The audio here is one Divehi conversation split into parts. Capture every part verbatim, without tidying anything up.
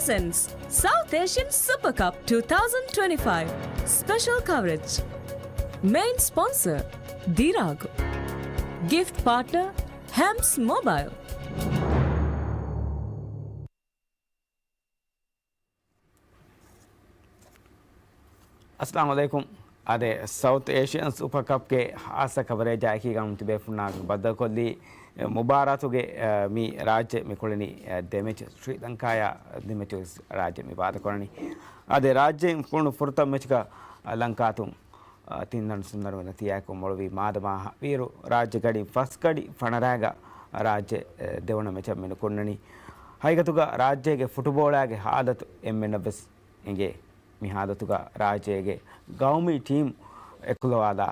Presents South Asian Super Cup two thousand twenty-five special coverage. Main sponsor, ދިރާގު. Gift partner, ހެމްސް މޮބައިލް. އައްސަލާމު ޢަލައިކުމް. އާދެ، ސައުތު އޭޝިއަން ސުޕަ ކަޕްގެ ހާއްސަ ކަވަރޭޖާއެކީގަ ތިބޭފުންނާ ބައްދަލުކޮށްލީ، އެ، މުބާރާތުގެ، އެ، މި ރާއްޖެ މި ކުޅެނީ، އެ، ދެ މެޗް، ޝްރީލަންކާޔާ ދެ މެޗު ވެސް ރާއްޖެ މި ވާދަކުރަނީ. އާދެ، ރާއްޖެ ކުޅުނު ފުރަތަމަ މެޗްގަ ލަންކާއަތުން، އަ، ތިން ރަން ސުންދަރު ނަތީޖާއަކުން މޮޅުވީ. މާދަމާ ހަވީރު ރާއްޖެ ގަޑި ފަސް ގަޑި ފަނަރައިގަ ރާއްޖެ، އެ، ދެވަނަ މެޗަށް މި ނުކުންނަނީ. ހަގީގަތުގަ ރާއްޖޭގެ ފުޓުބޯޅައިގެ ހާލަތު އެންމެންނަށް ވެސް އެނގޭ. މި ހާލަތުގަ ރާއްޖޭގެ ގައުމީ ޓީމް އެކުލަވާލާ،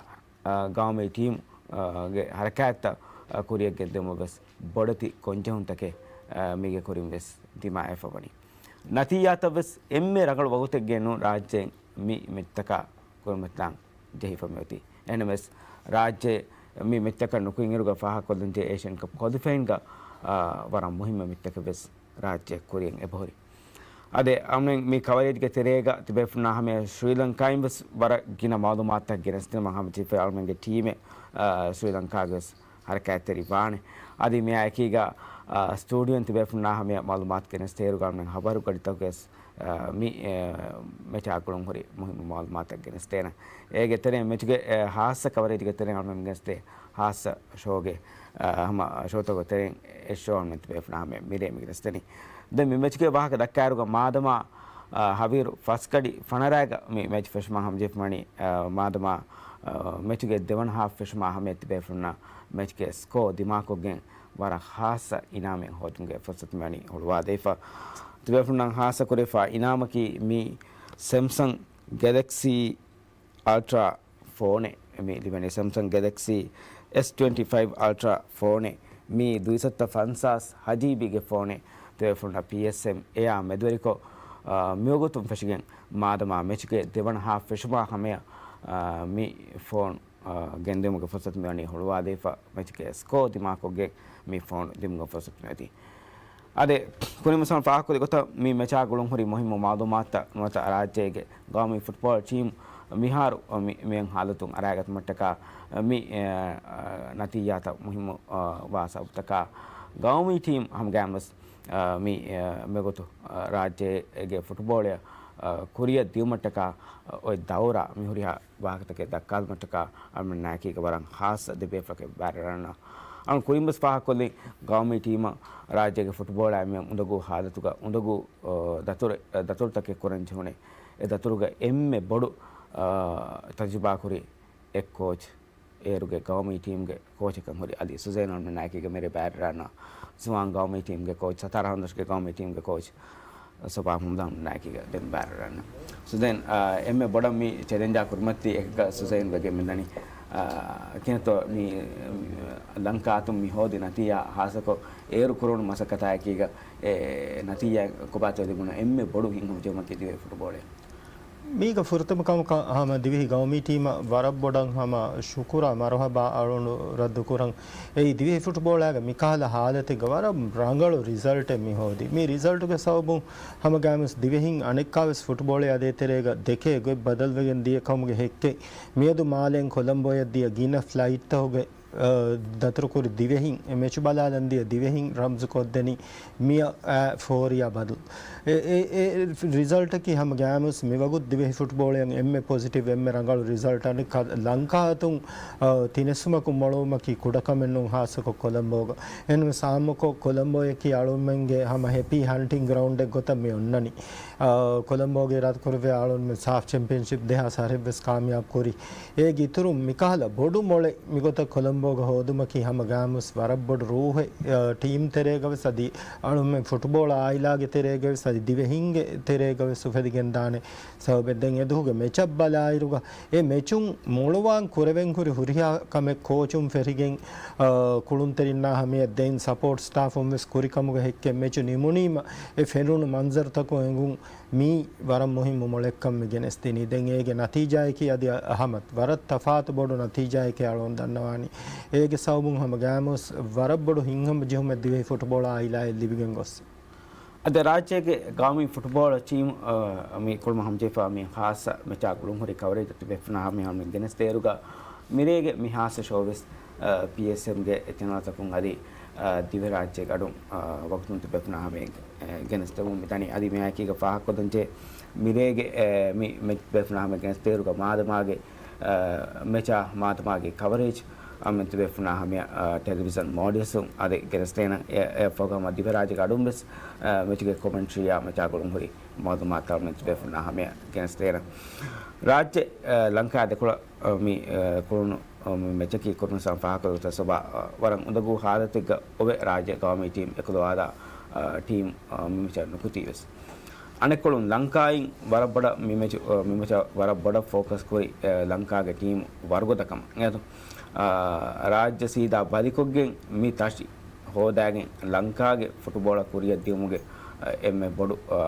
އަ، ގައުމީ ޓީމް، އަ، ގެ ހަރަކާތްތައް، އަ، ކުރިއަށް ގެންދިއުމަށް ވެސް ބޮޑެތި ގޮންޖެހުންތަކެއް، އަ، މީގެ ކުރިން ވެސް ދިމާވެފަ ވަނީ. ނަތީޖާތައް ވެސް އެންމެ ރަނގަޅު ވަގުތެއްގައެއް ނޫން ރާއްޖޭން މި މެޗްތަކާ ކުރިމަތިލާން ޖެހިފަ މިއޮތީ. އެހެންނަމަވެސް، ރާއްޖެ މި މެޗްތަކަށް ނުކުތް އިރުގަ ފާހަގަކޮށްލަންޖެހޭ އޭޝިއަން ކަޕް ކޮލިފައިންގ، އާ، ވަރަށް މުހިއްމު މެޗްތަކެއް ވެސް ރާއްޖެ ކުރިއަށް އެބަހުރި. އާދެ، އަމެން މި ކަވަރޭޖްގެ ތެރޭގަ ތިބޭފުންނާ ހަމަޔަށް ޝްރީލަންކާއިން ވެސް ވަރަށް ގިނަ މައުލޫމާތުތައް ގެނެސްދިނުމަށް ހަމަޖެހިފައި އަޅުމެންގެ ޓީމެއް، އާ، ޝްރީލަންކާގެ ވެސް ހަރަކާތްތެރި ވާނެ. އަދި މިއާއެކީގަ، އާ، ސްޓޫޑިއޯން ތިބޭފުންނާ ހަމަޔަށް މައުލޫމާތު ގެނެސްދޭއިރުގަ އަޅުމެން ހަބަރު ގަޑިތަކުގަ ވެސް އާ، މި، އާ، މެޗާ ގުޅުން ހުރި މުހިއްމު މައުލޫމާތަށް ގެނެސްދޭނަން. އޭގެ ތެރެއިން މެޗުގެ، އާ، ހާއްސަ ކަވަރޭޖްގެ ތެރެއިން އަޅުމެން ގެނެސްދޭ ހާއްސަ ޝޯގެ، އާ، ހަމަ ޝޯތަކުގެ ތެރެއިން އެއް ޝޯ އަޅުމެން ތިބޭފުނާ ހަމަ މިރޭ މި ގެނެސްދެނީ. ދެން މި މެޗުގެ ވާހަކަ ދައްކާއިރުގަ މާދަމާ، އާ، ހަވީރު ފަސް ގަޑި ފަނަރައިގަ މި މެޗް ފެށުމާ ހަމަޖެހިފަ ވަނީ، އާ، މާދަމާ، އާ، މެޗުގެ ދެވަނަ ހާފް ފެށުމާ ހަމަޔަށް ތިބޭފުންނަށް މެޗްގެ ސްކޯ ދިމާކޮށްގެން ވަރަށް ހާއްސަ އިނާމެއް ހޯދުމުގެ ފުރުސަތު މިވަނީ ހުޅުވާދީފަ. ތިބޭފުންނަށް ހާއްސަ ކުރެވިފާ އިނާމަކީ މި ސެމްސަން ގެލެކްސީ އަލްޓްރާ ފޯނެއް. މި ލިބެނީ ސެމްސަން ގެލެކްސީ އެސް ޓްވެންޓީ ފައިވް އަލްޓްރާ ފޯނެއް. މީ ދުއިސައްތަ ފަންސާސް ހަ ޖީ ބީގެ ފޯނެއް. ތިބޭފުންނަށް ޕީއެސްއެމް އެއާ މެދުވެރިކޮށް، އާ، މިވަގުތުން ފެށިގެން މާދަމާ މެޗުގެ ދެވަނަ ހާފް ފެށުމާ ހަމަޔަށް، އާ، މި ފޯން އާ، ގެންދިއުމުގެ ފުރުސަތު މިވަނީ ހުޅުވާދީފަ. މެޗުގެ ސްކޯ ދިމާކޮށްގެން މި ފޯނު ދިމުމުގެ ފުރުސަތު މިއޮތީ. އާދެ، ކުރިން މިސާލު ފާހަގަކޮށްލި ގޮތަށް މި މެޗާ ގުޅުން ހުރި މުހިއްމު މައުލޫމާތުތައް ނުވަތަ ރާއްޖޭގެ ގައުމީ ފުޓްބޯޅަ ޓީމް މިހާރު މި، މިއަން ހާލަތުން އަރައިގަތުމަށްޓަކާ މި، އާ، ނަތީޖާތައް މުހިއްމު، އާ، ވާ ސަބަބުތަކާ ގައުމީ ޓީމް ހަމަގައިމުވެސް، އާ، މި، އާ، މިވަގުތު، އާ، ރާއްޖޭގެ ފުޓްބޯޅަޔަށް، އާ، ކުރިއަށް ދިއުމަށްޓަކާ، އާ، އޮތް ދައުރާ މި ހުރިހާ ވާހަކަތަކެއް ދައްކާލުމަށްޓަކާ އަޅުމެންނާއެކީގަ ވަރަށް ހާއްސަ ދެބޭފުޅަކެއް ބައިވެރިވެރިވަންޏާ. އަޅުން ކުރިންވެސް ފާހަގަކޮށްލި ގައުމީ ޓީމަށް ރާއްޖޭގެ ފުޓްބޯޅައިން އުނދަގޫ ހާލަތުގަ އުނދަގޫ، އަ، ދަތުރެއް، އަ، ދަތުރުތަކެއް ކުރަން ޖެހުނޭ. އެ ދަތުރުގަ އެންމެ ބޮޑު، އަ، ތަޖުރިބާކުރި އެއް ކޯޗް، އޭރުގެ ގައުމީ ޓީމްގެ ކޯޗަކަށް ހުރި އަލީ ސުޒޭން އަޅުމެންނާއެކީގަ މިރޭ ބައިވެރިވެރިވަންޏާ. ޒުވާން ގައުމީ ޓީމްގެ ކޯޗް، ސަތާރަ ހަނދަށުގެ ގައުމީ ޓީމްގެ ކޯޗް، ސޮބާ ހަމްދާން ނާއެކީގަ ދެން ބައިވެރިވެރިވަންޏާ. ސުޒޭން، އާ، އެންމެ ބޮޑަށް މި ޗެލެންޖާ ކުރިމަތި އެކަކަށް ސުޒޭން ވެގެން މިދަނީ. އާ، ކިހިނެއްތޯ މި، މި ލަންކާއަތުން މި ހޯދި ނަތީޖާ ހާއްސަކޮށް އޭރު ކުރެވުނު މަސައްކަތާއެކީގަ އެ ނަތީޖާ ކޮބާތޯ ލިބުނު އެންމެ ބޮޑު ހިތްހަމަޖެހުމަކީ ދިވެހި ފުޓްބޯޅަ. މީގަ ފުރަތަމަ ކަމަކަށް ހަމަ ދިވެހި ގައުމީ ޓީމަށް ވަރަށް ބޮޑަށް ހަމަ ޝުކުރާ މަރުހަބާ އަޅުނޑު ރައްދު ކުރަން. އެއީ ދިވެހި ފުޓްބޯޅައިގަ މިކަހަލަ ހާލަތެއްގަ ވަރަށް ރަނގަޅު ރިޒަލްޓެއް މި ހޯދީ. މި ރިޒަލްޓުގެ ސަބަބުން ހަމަ ގައިމުވެސް ދިވެހިން އަނެއްކާވެސް ފުޓްބޯޅަ އަދޭތެރޭގަ ދެކޭ ގޮތް ބަދަލުވެގެން ދިޔަ ކަމުގެ ހެއްކެއް މިއަދު މާލޭން ކޮލަމްބޯޔަށް ދިޔަ ގިނަ ފްލައިޓްތަކުގެ އަ، ދަތުރުކުރި ދިވެހިން އެ މެޗު ބަލާލަން ދިޔަ ދިވެހިން ރަމްޒުކޮށްދެނީ މިއަ، އަ، ފޯރިއާ ބަދަލު. އެ، އެ، އެ ރިޒަލްޓަކީ ހަމަ ގައިމުވެސް މިވަގުތު ދިވެހި ފުޓްބޯޅައަށް އެންމެ ޕޮޒިޓިވް، އެންމެ ރަނގަޅު ރިޒަލްޓް. އަނެއްކާ ލަންކާއަތުން، އަ، ތިނެއްސުމަކުން މޮޅުވުމަކީ ކުޑަކަމެއް ނޫން ހާއްސަކޮށް ކޮލަމްބޯގަ. އެހެންވެސް އާއްމުކޮށް ކޮލަމްބޯއަކީ އަޅުމެންގެ ހަމަ ހެޕީ ހަންޓިން ގްރައުންޑެއް ގޮތަށް މި އޮންނަނީ. އަ، ކޮލަމްބޯގެ އިރާދަކުރެއްވިޔާ އަޅުންމެން ސާފް ޗެމްޕިއަންޝިޕް ދެހާސް އަށެއްވެސް ކާމިޔާބު ކުރި. އޭގެ އިތުރުން މިކަހަލަ ބޮޑު މޮޅެއް މިގޮތަށް ކޮލަމްބޯގަ ހޯދުމަކީ ހަމަ ގައިމުވެސް ވަރަށް ބޮޑު ރޫހެއް، އަ، ޓީމް ތެރޭގަވެސް އަދި އަޅުމެން ފުޓްބޯޅަ އާއިލާގެ ތެރޭގަވެސް އަދި ދިވެހިންގެ ތެރޭގަވެސް އުފެދިގެންދާނެ ސަބަބެއް. ދެން އެދުވަހުގެ މެޗަށް ބަލާއިރުގަ އެ މެޗުން މޮޅުވާން ކުރެވެން ހުރި ހުރިހާ ކަމެއް ކޯޗުން ފެށިގެން، އަ، ކުޅުންތެރިންނާ ހަމަޔަށް ދެން ސަޕޯޓް ސްޓާފުން ވެސް ކުރި ކަމުގެ ހެއްކެއް މެޗު ނިމުނީމަ އެ ފެނުނު މަންޒަރުތަކުން އެނގުން މީ ވަރަށް މުހިއްމު މޮޅެއްކަން މި ގެނެސްދިނީ. ދެން އޭގެ ނަތީޖާއަކީ އަދި ހަމަ ވަރަށް ތަފާތު ބޮޑު ނަތީޖާއެކޭ އަޅުން ދަންނަވާނީ. އޭގެ ސަބަބުން ހަމަ ގައިމުވެސް ވަރަށް ބޮޑު ހިތްހަމަޖެހުމެއް ދިވެހި ފުޓްބޯޅަ އާއިލާއަށް ލިބިގެން ގޮސް. އަދި ރާއްޖޭގެ ގައުމީ ފުޓުބޯޅަ ޓީމު، އަ، މި ކުޅުމަށް ހަމަޖެހިފަ މި ހާއްސަ މެޗާ ގުޅުންހުރި ކަވަރޭޖް ތިބޭފުޅުންނާ ހަމަޔަށް ގެނެސްދޭއިރުގަ، މިރޭގެ މި ހާއްސަ ޝޯވެސް، އަ، ޕީއެސްއެމްގެ ޗެނަލްތަކުން އަދި، އަ، ދިވެހިރާއްޖޭގެ އަޑު، އަ، ވަގުތުން ތިބޭފުޅުންނާ ހަމަޔަށް، އެ، ގެނެސްދެމުން މިދަނީ. އަދި މިއާއެކީގަ ފާހަގަކޮށްދޭންޖެހޭ މިރޭގެ، އެ، މި މެޗް ތިބޭފުޅުންނާ ހަމަޔަށް ގެނެސްދޭއިރުގަ މާދަމާގެ، އަ، މެޗާ މާދަމާގެ ކަވަރޭޖް އަމެން ތިބޭފުޅުންނާ ހަމަޔަށް، އަ، ޓެލެވިޒަން މޯޑިއަސުން އަދި ގެނެސްދޭނަން. އެ، އެއަށްފަހުގަ ހަމަ ދިވެހިރާއްޖޭގެ އަޑުން ވެސް، އަ، މެޗުގެ ކޮމެންޓްރީއާ މެޗާ ގުޅުންހުރި މައުލޫމާތުތައް އަމެން ތިބޭފުޅުންނާ ހަމަޔަށް ގެނެސްދޭނަން. ރާއްޖެ، އަ، ލަންކާ ދެކޮޅަށް، އަ، މި، އަ، ކުޅުނު، އަ، މި މެޗަކީ ކުރުނު ސަން ފާހަގަކޮށްލި ތަސް އޮވާ، އަ، ވަރަށް އުނދަގޫ ހާލަތެއްގަ އޮވެ ރާއްޖެ ގައުމީ ޓީމް އެކުލަވާލާ، އަ، ޓީމް، އަ، މި މެޗަށް ނުކުތީ ވެސް. އަނެއްކޮޅުން ލަންކާއިން ވަރަށް ބޮޑަށް މި މެޗު، އަ، މި މެޗަށް ވަރަށް ބޮޑަށް ފޯކަސް ކުރި، އަ، ލަންކާގެ ޓީމު ވަރުގަދަކަމަށް. އެހެން، އަ، ރާއްޖެ ސީދާ ބަލިކޮށްގެން މި ތަށި ހޯދާގެން ލަންކާގެ ފުޓުބޯޅަ ކުރިއަށް ދިއުމުގެ، އަ، އެންމެ ބޮޑު، އަ،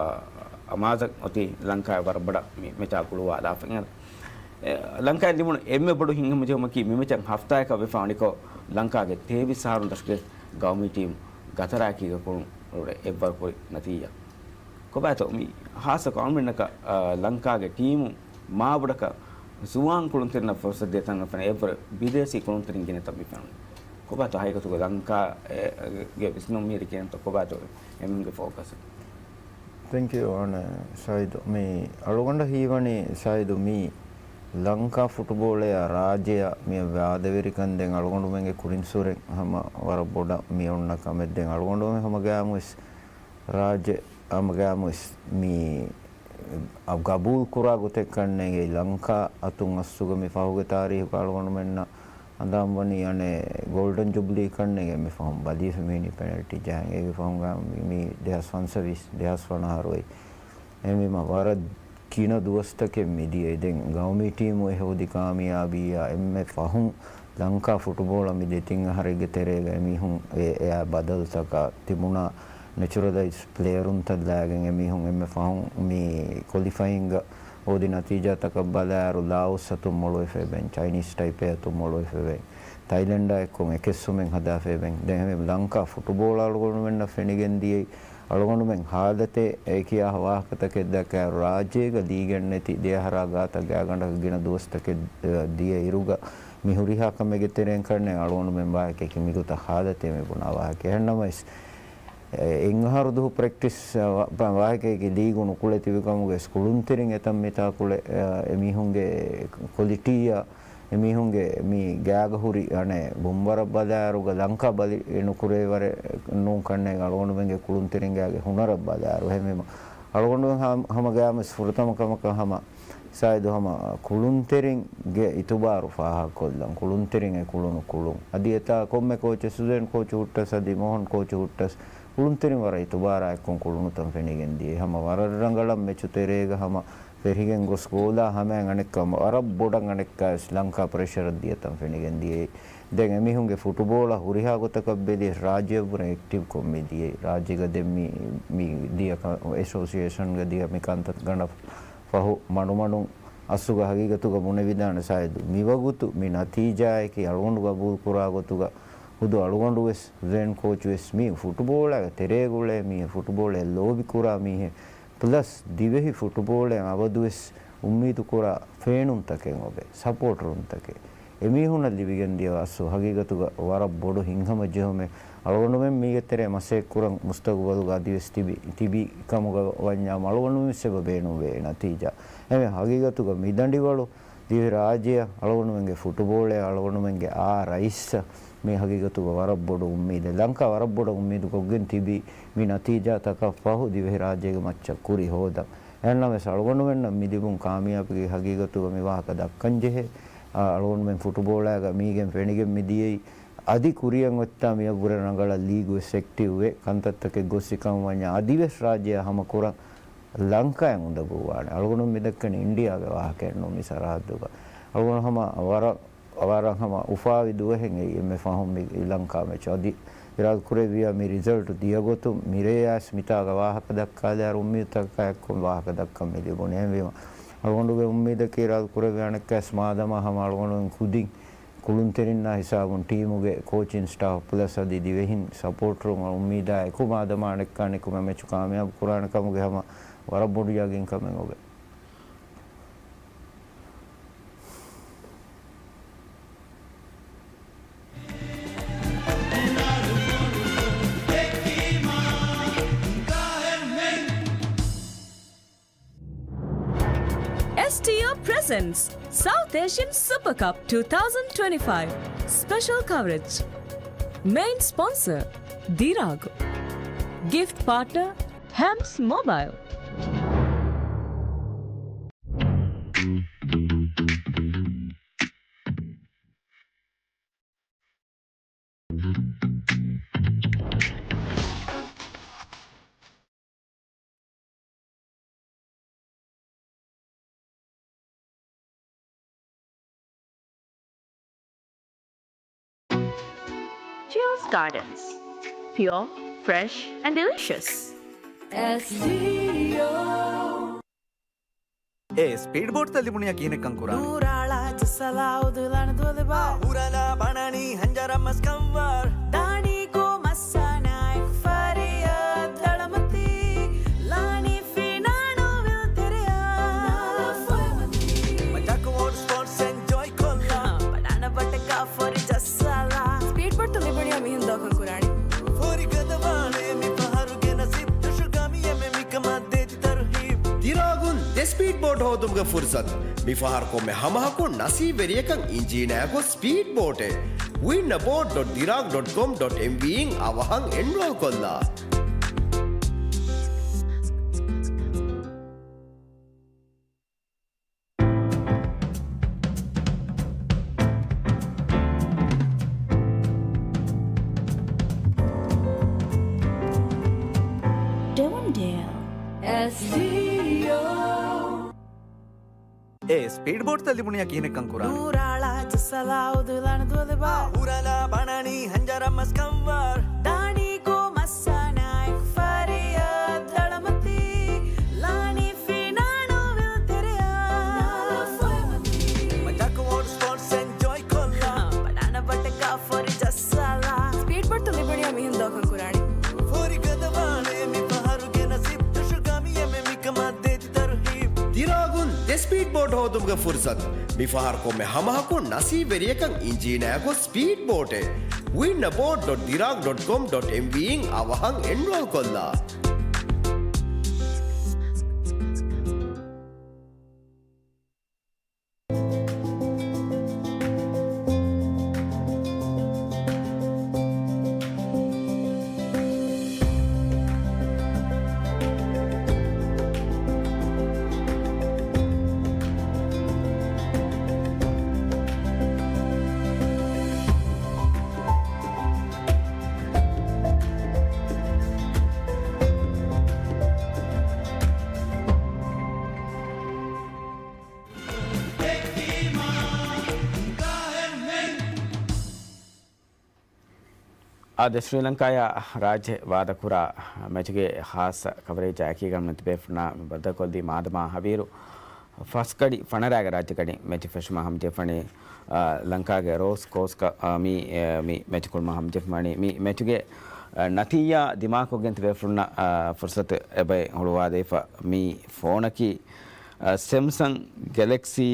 އަމާޒަށް އޮތީ ލަންކާއި ވަރަށް ބޮޑަށް މި މެޗާ ގުޅުވާލާފަ. އެ، ލަންކާއިން ލިބުނު އެންމެ ބޮޑު ހިތްހަމަޖެހުމަކީ މި މެޗަށް ހަފްތާއަކަށް ވެފަ އަނިކޮށް ލަންކާގެ ތޭވީސް އަހަރުން ދަށުގެ ގައުމީ ޓީމު ގަތަރާއެކީގަ ކުޅުނު އެއްވަރު ކުރި ނަތީޖާ. ކޮބާތޯ މި ހާއްސަ ކައުންޓްމެންޓަކަށް، އަ، ލަންކާގެ ޓީމު މާބޮޑަކަށް ޒުވާން ކުޅުންތެރިންނަށް ފުރުސަތު ދޭތަން ފެން އެއްވަރު ބިދޭސީ ކުޅުންތެރިން ގިނަތަން މި ފެނުނީ. ކޮބާތޯ ހަގީގަތުގަ ލަންކާ، އެ، ގެ ވިސްނުން މީރި ކިހިނެއްތޯ ކޮބާތޯ އެމީހުންގެ ފޯކަސް؟ ތެންކް ޔޫ. އަނެއް ސައިދު، މި އަޅުގަނޑަށް ހީވަނީ ސައިދު މީ ލަންކާ ފުޓުބޯޅަޔާ ރާއްޖެޔާ މި ވާދަވެރިކަން ދެން އަޅުގަނޑުމެންގެ ކުރިންސުރެން ހަމަ ވަރަށް ބޮޑަށް މި އޮންނަ ކަމެއް. ދެން އަޅުގަނޑުމެން ހަމަގައިމުވެސް ރާއްޖެ ހަމަގައިމުވެސް މި ގަބޫލު ކުރާ ގޮތެއް ކަންނޭނގެ ލަންކާ އަތުން އައްސުގަ މި ފަހުގެ ތާރީހުގަ އަޅުގަނޑުމެންނަށް ހަނދާންވަނީ އަނެއް ގޯލްޑަން ޖުބްލީ ކަންނޭނގެ މި ފަހުން ބަލީފަ މިހިނީ ޕެނަލްޓީ ޖަހަން. އޭގެ ފަހުން މި ދެހާސް ފަންސަވީސް، ދެހާސް ފަނަރަ އަހަރު އޮތް. އެހެންވީމަ ވަރަށް ގިނަ ދުވަސްތަކެއް މިދިޔައީ. ދެން ގައުމީ ޓީމު އެ ހޯދި ކާމިޔާބީއާ އެންމެ ފަހުން ލަންކާ ފުޓުބޯޅަ މި ދެތިން އަހަރެއްގެ ތެރޭގަ އެމީހުން އެ، އެއާ ބަދަލުތަކާ ތިބުނާ ނެޗުރަލައިޒް ޕްލޭޔަރުންތައް ލާގެން އެމީހުން އެންމެ ފަހުން މި ކޮލިފައިންގ ހޯދި ނަތީޖާތަކަށް ބަލާއިރު ލާއޯސް އަތުން މޮޅުވެފައި ބެން، ޗައިނީސް ޓައިޕޭ އަތުން މޮޅުވެފައި ބެން، ތައިލެންޑާ އެއްކޮށް އެކެއްސުމެއް ހަދާފައި ބެން. ދެން އެމީ ލަންކާ ފުޓުބޯޅަ އަޅުގަނޑުމެންނަށް ފެނިގެން ދިޔައީ އަޅުގަނޑުމެން ހާލަތެއް އެ ކިޔާ ވާހަކަތަކެއް ދައްކާ ރާއްޖޭގަ ލީގެއް ނެތި ދެ އަހަރާ ގާތަށް ގާތްގަނޑަކަށް ގިނަ ދުވަސްތަކެއް ދިޔަ އިރުގަ މި ހުރިހާ ކަމެއްގެ ތެރެއިން ކަންނޭނގެ އަޅުގަނޑުމެން ވާހަކައަކީ މިގޮތަށް ހާލަތެއް މި ބުނާ ވާހަކަ. އެހެންނަމަވެސް، އެ، އެއް އަހަރު ދުވަހު ޕްރެކްޓިސް، އަ، ވާ-، ވާހަކައަކީ ލީގު ނުކުޅެ ތިބި ކަމުގައި ކުޅުންތެރިން އެތަން މިތާ ކުޅެ، އަ، އެމީހުންގެ ކޮލިޓީއަށް އެމީހުންގެ މި ގާގަ ހުރި އަނެއް ބުންވަރަށް ބަލާއިރުގަ ލަންކާ ބަލި ނުކުރޭވަރެއް ނޫން ކަންނޭނގެ އަޅުގަނޑުމެންގެ ކުޅުންތެރިން ގާގެ ހުނަރަށް ބަލާއިރު. އެހެންވީމަ އަޅުގަނޑު ހަ-، ހަމަގައިމުވެސް ފުރަތަމަ ކަމަކަށް ހަމަ ސާއިދު ހަމަ ކުޅުންތެރިންގެ އިތުބާރު ފާހަގަކޮށްލަން، ކުޅުންތެރިން އެ ކުޅުނު ކުޅުން. އަދި އެތާ ކޮންމެ ކޯޗެއް، ސުޒޭން ކޯޗު ހުއްޓަސް، އަދި މޯހަން ކޯޗު ހުއްޓަސް، ކުޅުންތެރިން ވަރަށް އިތުބާރާ އެއްކޮށް ކުޅުނުތަން ފެނިގެން ދިޔައީ. ހަމަ ވަރަށް ރަނގަޅަށް މެޗު ތެރޭގަ ހަމަ ފެށިގެން ގޮސް ގޯލާ ހަމައިން އަނެއްކާ ވަރަށް ބޮޑަށް އަނެއްކާވެސް ލަންކާ ޕްރެޝަރަށް ދިޔަތަން ފެނިގެން ދިޔައީ. ދެން އެމީހުންގެ ފުޓުބޯޅަ ހުރިހާ ގޮތަކަށް ބެލިޔަސް ރާއްޖެއަށްވުރެ އެކްޓިވްކޮށް މި ދިޔައީ. ރާއްޖޭގަ ދެން މި، މި ދިޔަ ކަ-، އެސޯސިއޭޝަންގަ ދިޔަ މި ކަންތައް ގަނޑަށް ފަހު މަޑުމަޑުން އަސްލުގަ ހަގީގަތުގަ ބުނެވިދާނެ ސާއިދު. މިވަގުތު މި ނަތީޖާއަކީ އަޅުގަނޑު ގަބޫލު ކުރާ ގޮތުގަ ހުދު އަޅުގަނޑުވެސް، ޒޭން ކޯޗުވެސް މީ ފުޓުބޯޅައިގެ ތެރޭގަ އުޅޭ މީހެއް، ފުޓުބޯޅައަށް ލޯބި ކުރާ މީހެއް، ޕްލަސް ދިވެހި ފުޓުބޯޅައިން އަބަދުވެސް އުއްމީދު ކުރާ ފޭނުންތަކެއް އޮވޭ، ސަޕޯޓަރުންތަކެއް. އެމީހުންނަށް ލިބިގެން ދިޔަ އަސްލު ހަގީގަތުގަ ވަރަށް ބޮޑު ހިތްހަމަޖެހުމެއް. އަޅުގަނޑުމެން މީގެ ތެރޭ މަސައްކަތް ކުރަން މުސްތަގުބަލުގަ އަދިވެސް ތިބި، ތިބި ކަމުގަ ވަންޏާ އަޅުގަނޑުމެން ސެބަ ބޭނުންވޭ ނަތީޖާ. އެމެ ހަގީގަތުގަ މި ދަނޑިވަޅު ދިވެހި ރާއްޖެއަށް އަޅުގަނޑުމެންގެ ފުޓުބޯޅައަށް އަޅުގަނޑުމެންގެ އާ ރައީސްއަށް މި ހަގީގަތުގަ ވަރަށް ބޮޑު އުއްމީދެއް. ލަންކާ ވަރަށް ބޮޑަށް އުއްމީދު ކޮށްގެން ތިބީ މި ނަތީޖާތަކަށް ފަހު ދިވެހި ރާއްޖޭގެ މައްޗަށް ކުރި ހޯދަން. އެހެންނަމަވެސް އަޅުގަނޑުމެންނަށް މި ލިބުން ކާމިޔާބީގެ ހަގީގަތުގަ މި ވާހަކަ ދައްކަން ޖެހޭ. އަ، އަޅުގަނޑުމެން ފުޓުބޯޅައިގަ މީގެން ފެނިގެން މި ދިޔައީ އަދި ކުރިއަށް އޮތްތާ މިއަށްވުރެ ރަނގަޅަށް ލީގު ވެސް އެކްޓިވްވެ، ކަންތައްތަކެއް ގޮސް އެކަމަށް ވަންޏާ އަދިވެސް ރާއްޖެއަށް ހަމަ ކުރަން ލަންކާއިން އުނދަގޫވާނެ. އަޅުގަނޑު މި ދައްކަނީ އިންޑިއާގެ ވާހަކައެއް ނޫން މި ސަރަހައްދުގަ. އަޅުގަނޑު ހަމަ ވަރަށް، ވަރަށް ހަމަ އުފާވި ދުވަހެއް އެއީ އެންމެ ފަހުން މި ލަންކާ މެޗު. އަދި އިރާދަ ކުރެއްވިޔާ މި ރިޒަލްޓު ދިޔަ ގޮތުން މިރޭ އައިސް މިތާގަ ވާހަކަ ދައްކާލާއިރު އުއްމީދުތަކާ އެއްކޮށް ވާހަކަ ދައްކަން މި ލިބުނީ. އެހެންވީމަ އަޅުގަނޑުގެ އުއްމީދަކީ އިރާދަ ކުރެއްވި އަނެއްކާވެސް މާދަމާ ހަމަ އަޅުގަނޑުމެން ކުދިން ކުޅުންތެރިންނާ ހިސާބުން ޓީމުގެ ކޯޗިން ސްޓާފް ޕްލަސް އަދި ދިވެހިން ސަޕޯޓަރުން އުއްމީދާ އެކު މާދަމާ އަނެއްކާ ނިކުމެ މެޗު ކާމިޔާބު ކުރާނެ ކަމުގެ ހަމަ ވަރަށް ބޮޑު ޔަގީންކަމެއް އޮވޭ. S T O presents South Asian Super Cup two thousand twenty-five special coverage. Main sponsor, Diragu. Gift partner, Hams Mobile. Juice Gardens. Pure, fresh, and delicious. S T O. އޭ ސްޕީޑް ބޯޓްތައް ލިބުނީ ކިހިނެއްކަން ކުރާނީ؟ ނޫރާޅާ ޖައްސަލާ އުދުލާނެ ދުވަލެބާ. ހުރަލާ ބަނަނީ ހަންޖަރަ މަސް ކަންވާ. ދާނީ ކޯ މައްސާނާއެކު ފަރިޔާ ދަޅަމަތީ. ލާނީ ފީނާނޯ ވިލް ތެރެޔާ. ނާ ފޮއެމަތީ. މަޖާކު ވޯޓް ސްޕޯޓްސް އެންޖޯއި ކޮށްލާ. ބަނާނަ ބަޓަކާ ފޮރި ޖައްސާލާ. ސްޕީޑް ބޯޓްތައް ލިބުނީ މިހެން ދޯކަން ކުރާނީ. ފޯރި ގަދަވާނެ މި ފަހަރުގެ ނަސީބް ދުށު ގަމިޔަމެ މިކަމާ ދޭތި ތަރުހީބް. ދިރާގުން ދެ ސްޕީޑް ބޯޓް ހޯދުމުގެ ފުރުސަތު. މި ފަހަރު ކޮންމެ ހަމަހަކުން ނަސީބްވެރިޔަކަށް އިންޖީނާއެކު ސްޕީޑް ބޯޓެއް. win a boat dot dirac dot com dot M V އިން އަވަހަށް އެންރޯލް ކޮށްލާ. ޑެވަންޑޭލް. އެސް ޑީ އޯ. އޭ ސްޕީޑް ބޯޓްތައް ލިބުނީ ކިހިނެއްކަން ކުރާނީ؟ ނޫރާޅާ ޖައްސަލާ އުދުލާނެ ދުވަލެބާ. ހުރަލާ ބަނަނީ ހަންޖަރަ މަސް ކަންވާ. ދާނީ ކޯ މައްސާނާއެކު ފަރިޔާ ދަޅަމަތީ. ލާނީ ފީނާނޯ ވިލް ތެރެޔާ. ނާ ފޮއެމަތީ. މަޖާކު ވޯޓް ސްޕޯޓްސް އެންޖޯއި ކޮށްލާ. ބަނާނަ ބަޓަކާ ފޮރި ޖައްސާލާ. ސްޕީޑް ބޯޓްތައް ލިބުނީ މިހެން ދޯކަން ކުރާނީ. ފޯރި ގަދަވާނެ މި ފަހަރުގެ ނަސީބް ދުށު ގަމިޔަމެ މިކަމާ ދޭތި ތަރުހީބް. ދިރާގުން ދެ ސްޕީޑް ބޯޓް ހޯދުމުގެ ފުރުސަތު. މި ފަހަރު ކޮންމެ ހަމަހަކުން ނަސީބްވެރިޔަކަށް އިންޖީނާއެކު ސްޕީޑް ބޯޓެއް. win a boat dot dirac dot com dot M V އިން އަވަހަށް އެންރޯލް ކޮށްލާ. އާދެ، ސްރީލަންކާޔާ ރާއްޖެ ވާދަކުރާ މެޗުގެ ޚާއްޞަ ކަވަރޭޖާ އެކީގަނޑުމެން ތިބޭފުޅުންނާ މި ބައްދަލުކޮށްދީ މާދަމާ ހަވީރު ފަސް ގަޑި ފަނަރައިގެ ރާއްޖެ ގަޑި މެޗު ފެށުމަށް ހަމަޖެހިފަނީ، އާ، ލަންކާގެ ރޯސް ކޯސްކަ، އާ، މި، އެ، މި މެޗު ކުޅުމަށް ހަމަޖެހިފަނީ. މި މެޗުގެ، އާ، ނަތީޖާ ދިމާކޮށްގެން ތިބޭފުޅުންނަށް، އާ، ފުރުސަތު އެބައި ހުޅުވާދީފަ. މި ފޯނަކީ، އާ، ސެމްސަން ގެލެކްސީ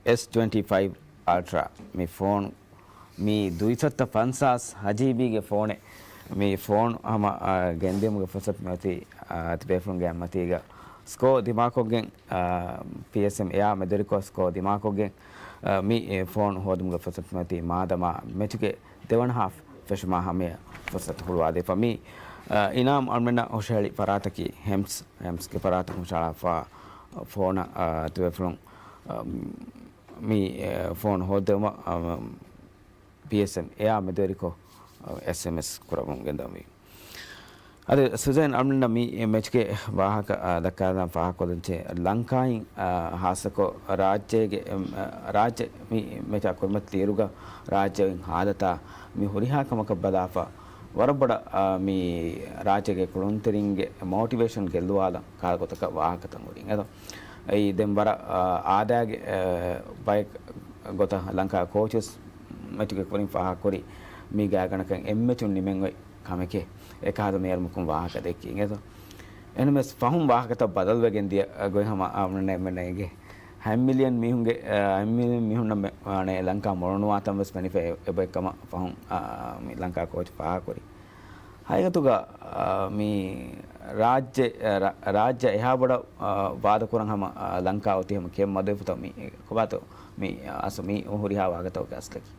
އެސް ޓްވެންޓީ ފައިވް އަލްޓްރާ. މި ފޯން މީ ދުއިސައްތަ ފަންސާސް ހަ ޖީ ބީގެ ފޯނެއް. މި ފޯން ހަމަ، އާ، ގެންދިއުމުގެ ފުރުސަތު މިއޮތީ، އާ، ތިބޭފުޅުންގެ މަތީގަ. ސްކޯ ދިމާކޮށްގެން، އާ، ޕީއެސްއެމް އެއާ މެދުވެރިކޮށް ސްކޯ ދިމާކޮށްގެން، އާ، މި، އެ، ފޯން ހޯދުމުގެ ފުރުސަތު މިއޮތީ މާދަމާ މެޗުގެ ދެވަނަ ހާފް ފެށުމާ ހަމަޔަށް ފުރުސަތު ހުޅުވާދީފަ. މި، އާ، އިނާމް އަޅުމެންނަށް ހުށަހެޅި ފަރާތަކީ ހެމްސް، ހެމްސްގެ ފަރާތަށް ހުށަހަޅާފަ ފޯނަށް، އާ، ތިބޭފުޅުން، އާ، މި، އެ، ފޯން ހޯއްދެވުމަށް، އާ، ޕީއެސްއެމް އެއާ މެދުވެރިކޮށް، އާ، އެސްއެމްއެސް ކުރަމުން ގެންދަވަންވީ. އަދި ސުޒޭން އަޅުގަނޑަށް މި މެޗުގެ ވާހަކަ، އާ، ދައްކާލަން ފާހަގަކޮށްލަންޖެހޭ. ލަންކާއިން، އާ، ހާއްސަކޮށް ރާއްޖޭގެ، އެ، އާ، ރާއްޖެ މި މެޗާ ކުރިމަތި ތީރުގަ ރާއްޖެއިން ހާލަތާ މި ހުރިހާ ކަމަކަށް ބަލާފަ، ވަރަށް ބޮޑަށް، އާ، މި ރާއްޖޭގެ ކުޅުންތެރިންގެ މޯޓިވޭޝަން ގެއްލުވާލަން ކަހަލަ ގޮތަކަށް ވާހަކަތައް ހުރި. އެދޮ، އެއީ ދެން ވަރަށް، އާ، އާދައިގެ، އާ، ބައެއް ގޮތަށް ލަންކާ ކޯޗަސް މެޗުގެ ކުރިން ފާހަގަކުރި މީ ގާތްގަނޑަކަށް އެއްމެޗުން ނިމެން އޮތް ކަމެކޭ. އެކަހަލަ މޭރުމަކުން ވާހަކަ ދެއްކި އިނގޭތޯ. އެންމެސް ފަހުން ވާހަކަތައް ބަދަލުވެގެން ދިޔަ ގޮތް ހަމަ އަމްނަ އެންމެންނަށް އެނގޭ. ހަތް މިލިއަން މީހުންގެ، އަ، ހަތް މިލިއަން މީހުންނަށް މެ-، ވާނެ ލަންކާ މޮޅުނުވާތަން ވެސް ފެނިފަ އެ-، އެބައެއްކަމަށް ފަހުން، އަ، މި ލަންކާ ކޯޗު ފާހަގަކުރި. ހަގީގަތުގަ، އަ، މި ރާއްޖެ، އަ، ރާ-، ރާއްޖެ އެހާ ބޮޑަށް، އަ، ވާދަކުރަން ހަމަ، އަ، ލަންކާ އޮތީ ހަމަ ކެއް މަދުވެފަތޯ މި ކޮބާތޯ މި އަސް މި ހުރިހާ ވާހަކަތަކުގެ އަސްލަކީ.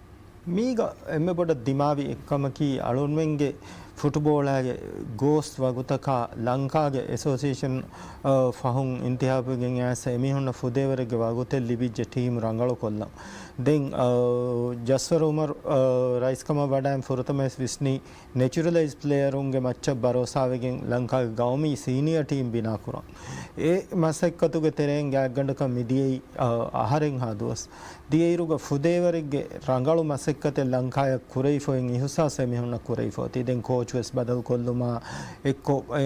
މީގަ އެންމެ ބޮޑަށް ދިމާވި އެއްކަމަކީ އަޅުންމެންގެ ފުޓުބޯޅާގެ ގޯސް ވަގުތަކާ ލަންކާގެ އެސޯސިއޭޝަން، އަ، ފަހުން އިންތިހާބުވެގެން އައިސް އެމީހުންނަށް ފުދޭވަރެއްގެ ވަގުތެއް ލިބިއްޖެ ޓީމް ރަނގަޅުކޮށްލަން. ދެން، އަ، ޖަސްފަރު އުމަރު، އަ، ރައީސްކަމަށް ވަޑައިން ފުރަތަމަވެސް ވިސްނީ ނެޗުރަލައިޒް ޕްލޭޔަރުންގެ މައްޗަށް ބަރޯސާވެގެން ލަންކާގެ ގައުމީ ސީނިއާ ޓީމް ބިނާކުރަން. އެ މަސައްކަތުގެ ތެރެއިން ގާތްގަނޑަކަށް މިދިޔައީ، އަ، އަހަރެއްހާ ދުވަސް. ދިޔައިރުގަ ފުދޭވަރެއްގެ ރަނގަޅު މަސައްކަތެއް ލަންކާޔަށް ކުރެވިފައި އިހުސާސް އެމީހުންނަށް ކުރެވިފަ އޮތީ. ދެން ކޯޗު ވެސް ބަދަލުކޮށްލުމާ އެއްކޮށް، އެ،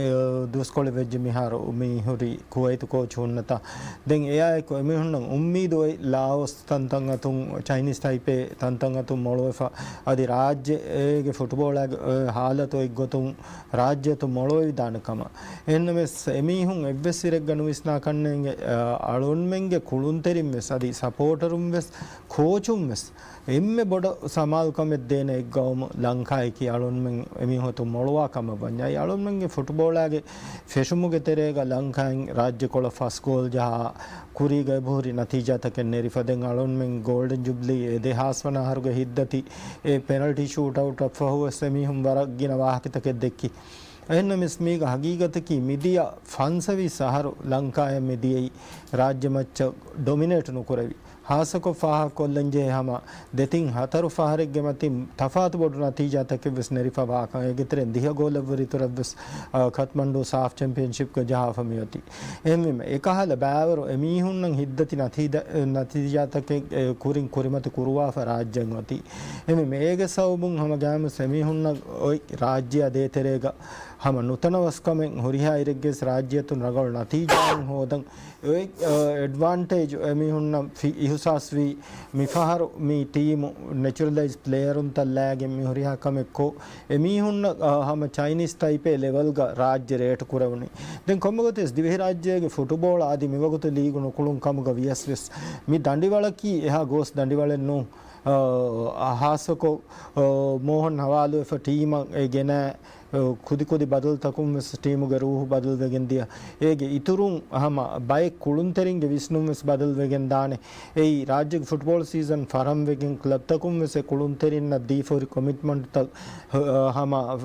ދުވަސްކޮޅެއް ވެއްޖެ މިހާރު މި ހުރި ކުވައިތު ކޯޗު ހުންނަތާ. ދެން އެއާއެކު އެމީހުންނަށް އުއްމީދު އޮތް ލާއޯސް ތަންތަން އަތުން، ޗައިނީސް ތައިޕޭ ތަންތަން އަތުން މޮޅުވެފަ، އަދި ރާއްޖޭގެ ފުޓުބޯޅާގެ އެ ހާލަތު އޮތްގޮތުން ރާއްޖެ އަތުން މޮޅުވެވިދާނެ ކަމަށް. އެހެންނަމަވެސް، އެމީހުން އެއްވެސް އިރެއްގަ ނުވިސްނާ ކަންނޭނގެ، އަ، އަޅުންމެންގެ ކުޅުންތެރިން ވެސް، އަދި ސަޕޯޓަރުން ވެސް، ކޯޗުން ވެސް އެންމެ ބޮޑަށް ސަމާލުކަމެއް ދޭނެ އެއްގައުމު ލަންކާޔަކީ އަޅުންމެން އެމީހުން މޮޅުވާ ކަމަށް ވަންޏާ، އަޅުންމެންގެ ފުޓުބޯޅާގެ ފެށުމުގެ ތެރޭގަ ލަންކާއިން ރާއްޖެކޮޅަށް ފަސް ގޯލް ޖަހާ، ކުރީގަ އެބަހުރި ނަތީޖާތަކެއް ނެރިފަ. ދެން އަޅުންމެން ގޯލްޑެން ޖުބްލީ އެ ދެހާސް ވަނަ އަހަރުގެ ހިތްދަތި އެ ޕެނަލްޓީ ޝޫޓްއައުޓަށް ފަހުވެސް އެމީހުން ވަރަށް ގިނަ ވާހަކަތަކެއް ދެއްކި. އެހެންނަމަވެސް މީގަ ހަގީގަތަކީ މިދިޔަ ފަންސަވީސް އަހަރު ލަންކާޔަށް މިދިޔައީ ރާއްޖެ މައްޗަށް ޑޮމިނޭޓް ނުކުރެވި. ހާއްސަކޮށް ފާހަގަކޮށްލަންޖެހޭ ހަމަ ދެތިން ހަތަރު ފަހަރެއްގެ މަތިން ތަފާތު ބޮޑު ނަތީޖާތަކެއް ވެސް ނެރިފަ ވާކަން. އޭގެ ތެރެއިން ދިހަ ގޯލަށްވުރެ އިތުރަށް ވެސް، އަ، ކަތްމަންޑޫ ސާފް ޗެމްޕިއަންޝިޕްގަ ޖަހާފަ މިއޮތީ. އެހެންވީމަ، އެކަހަލަ ބައިވަރު އެމީހުންނަށް ހިތްދަތި ނަތީދަ-، ނަތީޖާތަކެއް، އެ، ކުރިން ކުރިމަތި ކުރުވާފަ ރާއްޖެއިން އޮތީ. އެހެންވީމަ، އޭގެ ސަބަބުން ހަމަ ގައިމުވެސް އެމީހުންނަށް އޮތް ރާއްޖެއާ ދޭތެރޭގަ ހަމަ ނުތަނަވަސްކަމެއް ހުރިހާ އިރެއްގެސް ރާއްޖެއަތުން ރަނގަޅު ނަތީޖާއެއް ހޯދަން އެ، އެޑްވާންޓޭޖް އެމީހުންނަށް ފި-، އިހުސާސްވީ މިފަހަރު މި ޓީމު ނެޗުރަލައިޒް ޕްލޭޔަރުންތައް ލައިގެން މި ހުރިހާ ކަމެއް ކޮށް، އެމީހުންނަށް، އަ، ހަމަ ޗައިނީސް ތައިޕޭ ލެވެލްގަ ރާއްޖެ ރޭޓް ކުރެވުނީ. ދެން ކޮންމެގޮތެސް ދިވެހިރާއްޖޭގެ ފުޓުބޯޅަ އަދި މިވަގުތު ލީގު ނުކުޅުން ކަމުގަ ވިޔަސް ވެސް މި ދަނޑިވަޅަކީ އެހާ ގޯސް ދަނޑިވަޅެއް ނޫން. އަ، ހާއްސަކޮށް، އަ، މޯހަން ހަވާލުވެފަ ޓީމަށް އެ ގެނައި އެ، ކުދި ކުދި ބަދަލުތަކުން ވެސް ޓީމުގެ ރޫހު ބަދަލުވެގެން ދިޔަ. އޭގެ އިތުރުން ހަމަ ބައެއް ކުޅުންތެރިންގެ ވިސްނުން ވެސް ބަދަލުވެގެން ދާނެ. އެއީ، ރާއްޖޭގެ ފުޓްބޯޅަ ސީޒަން ފަރަންވެގެން ކްލަބްތަކުން ވެސް އެ ކުޅުންތެރިންނަށް ދީފަ ހުރި ކޮމިޓްމަންޓްތައް، ހަ-، ހަމަ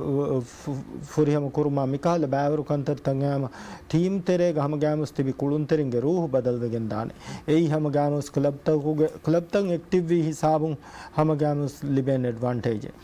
ފު-، ފުރިހަމަ ކުރުމާ މިކަހަލަ ބައިވަރު ކަންތައްތައް ހަމަ ޓީމް ތެރޭގަ ހަމަ ގައިމުވެސް ތިބި ކުޅުންތެރިންގެ ރޫހު ބަދަލުވެގެން ދާނެ. އެއީ ހަމަ ގައިމުވެސް ކްލަބްތަކުގެ، ކްލަބްތައް އެކްޓިވްވީ ހިސާބުން ހަމަ ގައިމުވެސް ލިބޭނެ އެޑްވާންޓޭޖެއް.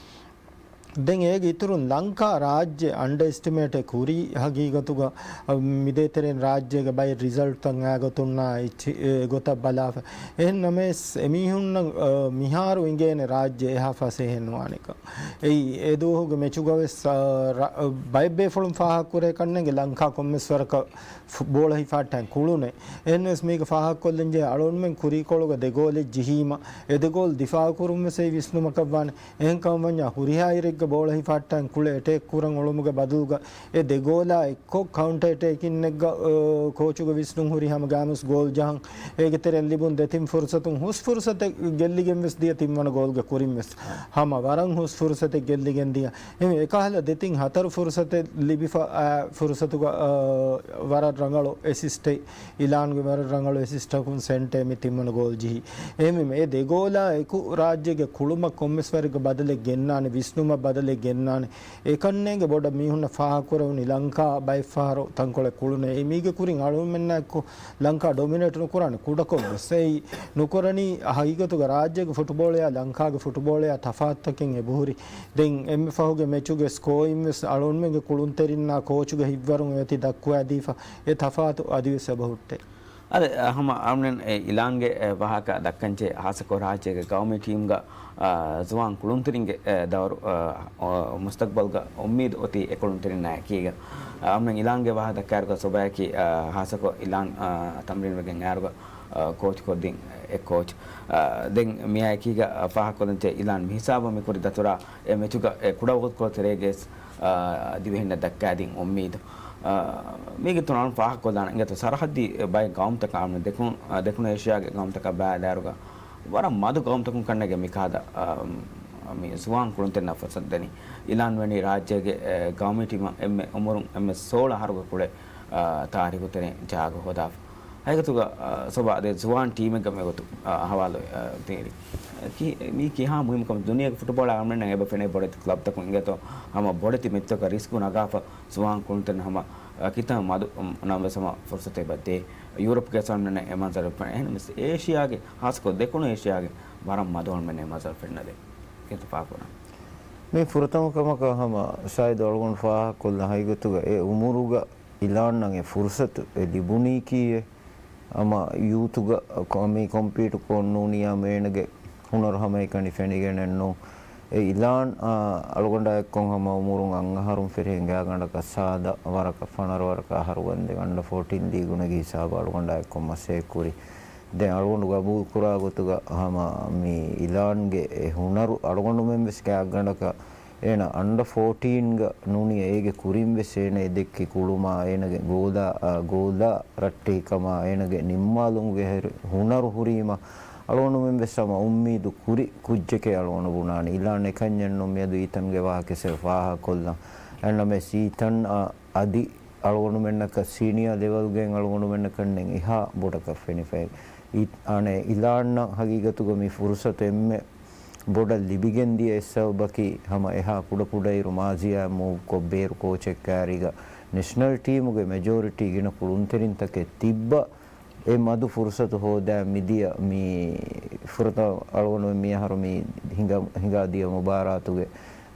ދެން އޭގެ އިތުރުން ލަންކާ ރާއްޖެ އަންޑައެސްޓިމޭޓެއް ކުރީ ހަގީގަތުގަ، އަ، މިދޭތެރެއިން ރާއްޖޭގެ ބައެއް ރިޒަލްޓްތައް އާގޮތުންނާ އެއްޗި-، އެ ގޮތަށް ބަލާފަ. އެހެން ނަމަވެސް އެމީހުންނަށް، އަ، މިހާރު އިނގޭނެ ރާއްޖެ އެހާ ފަސޭހައެއް ނުވާނެކަން. އެއީ، އެ ދުވަހުގެ މެޗުގަވެސް، އަ، ރަ-، އަ، ބައެއް ބޭފުޅުން ފާހަގަކުރޭ ކަންނޭނގެ ލަންކާ ކޮންމެސް ވަރަކަށް ފު-، ބޯޅަ ހިފާއްޓަން ކުޅުނެ. އެހެންވެސް މީގަ ފާހަގަކޮށްލަންޖެހޭ އަޅުންމެން ކުރީކޮޅުގަ ދެ ގޯލެއް ޖެހީމަ، އެ ދެ ގޯލް ދިފާއުކުރުން ވެސް އެއީ ވިސްނުމަކަށް ވާނެ. އެހެން ކަމަށް ވަންޏާ ހުރިހާ އިރެއްގަ ބޯޅަ ހިފާއްޓަން ކުޅެ އެޓޭކް ކުރަން އުޅުމުގެ ބަދަލުގަ އެ ދެ ގޯލާ އެއްކޮށް ކައުންޓަ އެޓޭކިންއެއްގަ، އަ، ކޯޗުގެ ވިސްނުން ހުރި ހަމަ ގާމުސް ގޯލް ޖަހަން. އޭގެ ތެރެއިން ލިބުނު ދެތިން ފުރުސަތުން ހުސް ފުރުސަތެއް ގެއްލިގެން ވެސް ދިޔަ ތިންވަނަ ގޯލްގެ ކުރިން ވެސް ހަމަ ވަރަށް ހުސް ފުރުސަތެއް ގެއްލިގެން ދިޔަ. އެހެން އެކަހަލަ ދެތިން ހަތަރު ފުރުސަތެއް ލިބިފަ، އާ، ފުރުސަތުގަ، އާ، ވަރަށް ރަނގަޅު އެސިސްޓެއް، އިލާންގެ ވަރަށް ރަނގަޅު އެސިސްޓަކުން ސެންޓޭ މި ތިންވަނަ ގޯލް ޖެހި. އެހެންވީމަ އެ ދެ ގޯލާ އެކު ރާއްޖޭގެ ކުޅުމަށް ކޮންމެސް ވަރެއްގެ ބަދަލެއް ގެންނާނެ، ވިސްނުމަށް ބަދަލެއް ގެންނާނެ. އެކަންނޭނގެ ބޮޑަށް މީހުންނަށް ފާހަގަކުރެވުނީ ލަންކާ ބައެއްފަހަރު ތަންކޮޅެއް ކުޅުނޭ. އެ މީގެ ކުރިން އަޅުމެންނާއެކު ލަންކާ ޑޮމިނޭޓް ނުކުރާނެ ކުޑަކޮށް ވެސް. އެއީ ނުކުރަނީ ހަގީގަތުގަ ރާއްޖޭގެ ފުޓުބޯޅަޔާ ލަންކާގެ ފުޓުބޯޅަޔާ ތަފާތުތަކެއް އެބަހުރި. ދެން އެންމެ ފަހުގެ މެޗުގެ ސްކޯއިން ވެސް އަޅުންމެންގެ ކުޅުންތެރިންނާ ކޯޗުގެ ހިތްވަރުން އެއޮތީ ދައްކުވައިދީފަ އެ ތަފާތު އަދިވެސް އެބަހުއްޓޭ. އަދި، އަ، ހަމަ އަޅުމެން އެ އިލާންގެ އެ ވާހަކަ ދައްކަންޖެހޭ ހާއްސަކޮށް ރާއްޖޭގެ ގައުމީ ޓީމްގަ، އަ، ޒުވާން ކުޅުންތެރިންގެ އެ ދައުރު، އަ، އަ، މުސްތަގްބަލްގަ އުއްމީދު އޮތީ އެ ކުޅުންތެރިންނާ އެކީގަ. އަ، އަޅުމެން އިލާންގެ ވާހަކަ ދައްކާއިރުގަ ސޮބާއަކީ، އަ، ހާއްސަކޮށް އިލާން، އަ، ތަމްރީން ވެގެން އައިރުގަ، އަ، ކޯޗު ކޮށްދިން އެ ކޯޗް. އާ، ދެން މިއާއެކީގަ ފާހަގަކޮށްލަންޖެހޭ އިލާން މިހިސާބަށް މިކުރި ދަތުރާ އެ މެޗުގަ އެ ކުޑަވަގުތުކޮޅު ތެރޭގައިސް، އާ، ދިވެހިންނަށް ދައްކާދިން އުއްމީދު. އާ، މީގެ ތުނާން ފާހަގަކޮށްލާނަން އިނގޭތޯ ސަރަހައްދީ ބައެއް ގައުމުތަކާ ދެކުނު، އާ، ދެކުނު އޭޝިޔާގެ ގައުމުތަކާ ބައިލާއިރުގަ ވަރަށް މަދު ގައުމުތަކުން ކަންނޭނގެ މިކަހަލަ، އާ، މި ޒުވާން ކުޅުންތެރިންނަށް ފުރުސަތު ދެނީ. އިލާން ވަނީ ރާއްޖޭގެ، އެ، ގައުމީ ޓީމަށް އެންމެ އުމުރުން އެންމެ ސޯޅަ އަހަރުގެ ކުޅެ، އާ، ތާރީޚު ތެރެއިން ޖާގަ ހޯދާފަ. ހަގީގަތުގަ، އާ، ސޮބާ އަދި ޒުވާން ޓީމެއްގަ މިގޮތު، އާ، އަހަވާލު، އާ، ތި-، ކި-، މީ ކިހާ މުހިއްމުކަމެއް ދުނިޔޭގެ ފުޓުބޯޅަ އަޅަމެންނަށް އެބަ ފެނޭ ބޮޑެތި ކްލަބްތަކުން އިނގޭތޯ ހަމަ ބޮޑެތި މެޗްތަކަށް ރިސްކު ނަގާފަ ޒުވާން ކުޅުންތެރިން ހަމަ، އާ، ކިތަން މަދު، އުން، ނަމަވެސް ހަމަ ފުރުސަތެއް އެބަ ދޭ. ޔޫރަޕްގެ އަޅަމެންނަށް އެ މަންޒަރު ފެނޭ. އެހެންވެސް އޭޝިޔާގެ، ހާއްސަކޮށް ދެކުނު އޭޝިޔާގެ ވަރަށް މަދު އަޅަމެން އެ މަންޒަރު ފެންނަދޭ. ކިތަން ފާހަގަކުރަން. މީ ފުރަތަމަ ކަމަކަށް ހަމަ ސާއިދު އަޅުގަނޑު ފާހަގަކޮށްލަން ހަގީގަތުގަ އެ އުމުރުގަ އިލާންއަށް އެ ފުރުސަތު އެ ލިބުނީކީއެއް؟ ހަމަ ޔޫތުގަ ކޮ-، މި ކޮމްޕީޓު ކޮށްނޫނިއްޔާ އޭނަގެ ހުނަރު ހަމައެކަނި ފެނިގެނެއްނު. އެ އިލާން، އާ، އަޅުގަނޑާ އެއްކޮށް ހަމަ އުމުރުން އަށް އަހަރުން ފެށިގެން ގާތްގަނޑަކަށް ސާދަ ވަރަކަށް ފަނަރަ ވަރަކަށް އަހަރު ވަންދެން އަންޑަ ފޯޓީން ލީގު ނެގި ހިސާބަށް އަޅުގަނޑާ އެއްކޮށް މަސައްކަތް ކުރި. ދެން އަޅުގަނޑު ގަބޫލު ކުރާ ގޮތުގަ ހަމަ މި އިލާންގެ އެ ހުނަރު އަޅުގަނޑުމެން ވެސް ގާތްގަނޑަކަށް އޭނަ އަންޑަ ފޯޓީންގަ ނޫނީ އޭގެ ކުރިން ވެސް އޭނަ އެ ދެއްކި ކުޅުމާ، އޭނަގެ ގޯލާ، އާ، ގޯލާ ރައްޓެހިކަމާ، އޭނަގެ ނިންމާލުމުގެ ހުރި ހުނަރު ހުރީމަ އަޅުގަނޑުމެން ވެސް ހަމަ އުއްމީދު ކުރި ކުއްޖެކޭ އަޅުގަނޑު ބުނާނެ. އިލާން އެކަންޏެއްނު މިއަދު އީތަންގެ ވާހަކަ އެސެ ފާހަގަކޮށްލަން. އެންނަމެސް އީތަން، އާ، އަދި އަޅުގަނޑުމެންނަކަށް ސީނިއާ ލެވެލްގެން އަޅުގަނޑުމެންނަކަށްނެން އެހާ ބޮޑަކަށް ފެނިފައި. އި-، އަނެއް އިލާންނަށް ހަގީގަތުގަ މި ފުރުސަތު އެންމެ ބޮޑަށް ލިބިގެންދިޔަ އެއް ސަބަބަކީ ހަމަ އެހާ ކުޑަކުޑައިރު މާޒިޔާ މޫވް ކޮށް ބޭރު ކޯޗެއް ކާރީގަ ނެޝަނަލް ޓީމުގެ މެޖޯރިޓީ ގިނަ ކުޅުންތެރިންތަކެއް ތިއްބަ އެ މަދު ފުރުސަތު ހޯދާ މިދިޔަ މި ފުރަތަމަ އަޅުގަނޑުމެން މިއަހަރު މި ހިނގާ، ހިނގާދިޔަ މުބާރާތުގެ،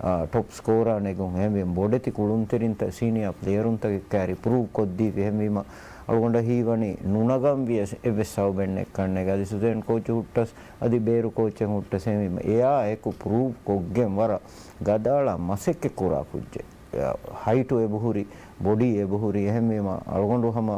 އާ، ޓޮޕް ސްކޯރާ ނެގުން އެހެންވެ ބޮޑެތި ކުޅުންތެރިންތައް ސީނިއާ ޕްލޭޔަރުންތަކެއް ކާރި ޕްރޫވް ކޮށްދީފި އެހެންވީމަ އަޅުގަނޑަށް ހީވަނީ ނުނަގަންވިޔަސް އެއްވެސް ސަބަބެއް ނެތްކަންނޭގެ އަދި ސުޒޭން ކޯޗު ހުއްޓަސް އަދި ބޭރު ކޯޗެއް ހުއްޓަސް އެހެންވީމަ އެއާ އެކު ޕްރޫވް ކޮށްގެން ވަރަށް ގަދައަޅާ މަސައްކަތް ކުރާ ކުއްޖެއް. ހައިޓު އެބަހުރި، ބޮޑީ އެބަހުރި އެހެންވީމަ އަޅުގަނޑު ހަމަ